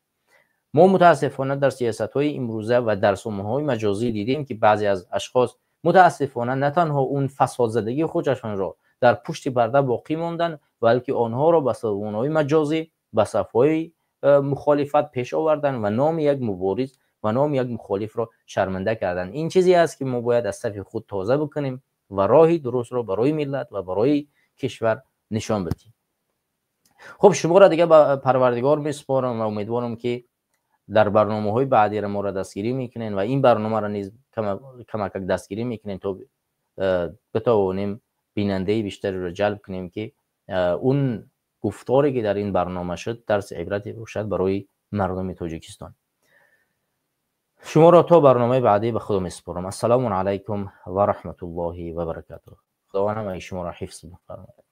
Мо мутаассифона дар сиёсатҳои имрӯза ва дар сомонаҳои маҷозӣ дидем, ки баъзе аз ашхос мутаассифона на танҳо он фасодзадагии худашонро дар пушти парда боқӣ монданд, балки онҳоро ба сомонаҳои маҷозӣ, ба сафҳои мухолифат пеш оварданд ва номи як мубориз ва номи як мухолифро шарманда карданд. Ин чизе аст, ки мо бояд аз сафи худ тоза бикунем ва роҳи дурустро барои миллат ва барои кишвар нишон бидиҳем. Хуб, шуморо дига ба Парвардигор месупорам ва умедворам, ки дар барномаҳои баъдиро моро дастгирӣ мекунед ва ин барномаро низ камакак дастгирӣ мекунем, то битавонем бинандаи бештареро ҷалб кунем, ки он гуфторе, ки дар ин барнома шуд, дарси ибрате бошад барои мардуми Тоҷикистон. Шуморо то барномаи баъдӣ ба Худо месупорам. Ассалому алайкум ва раҳматуллоҳи ва баракатуҳ. Худованд ҳамаи шуморо ҳифз бифармояд.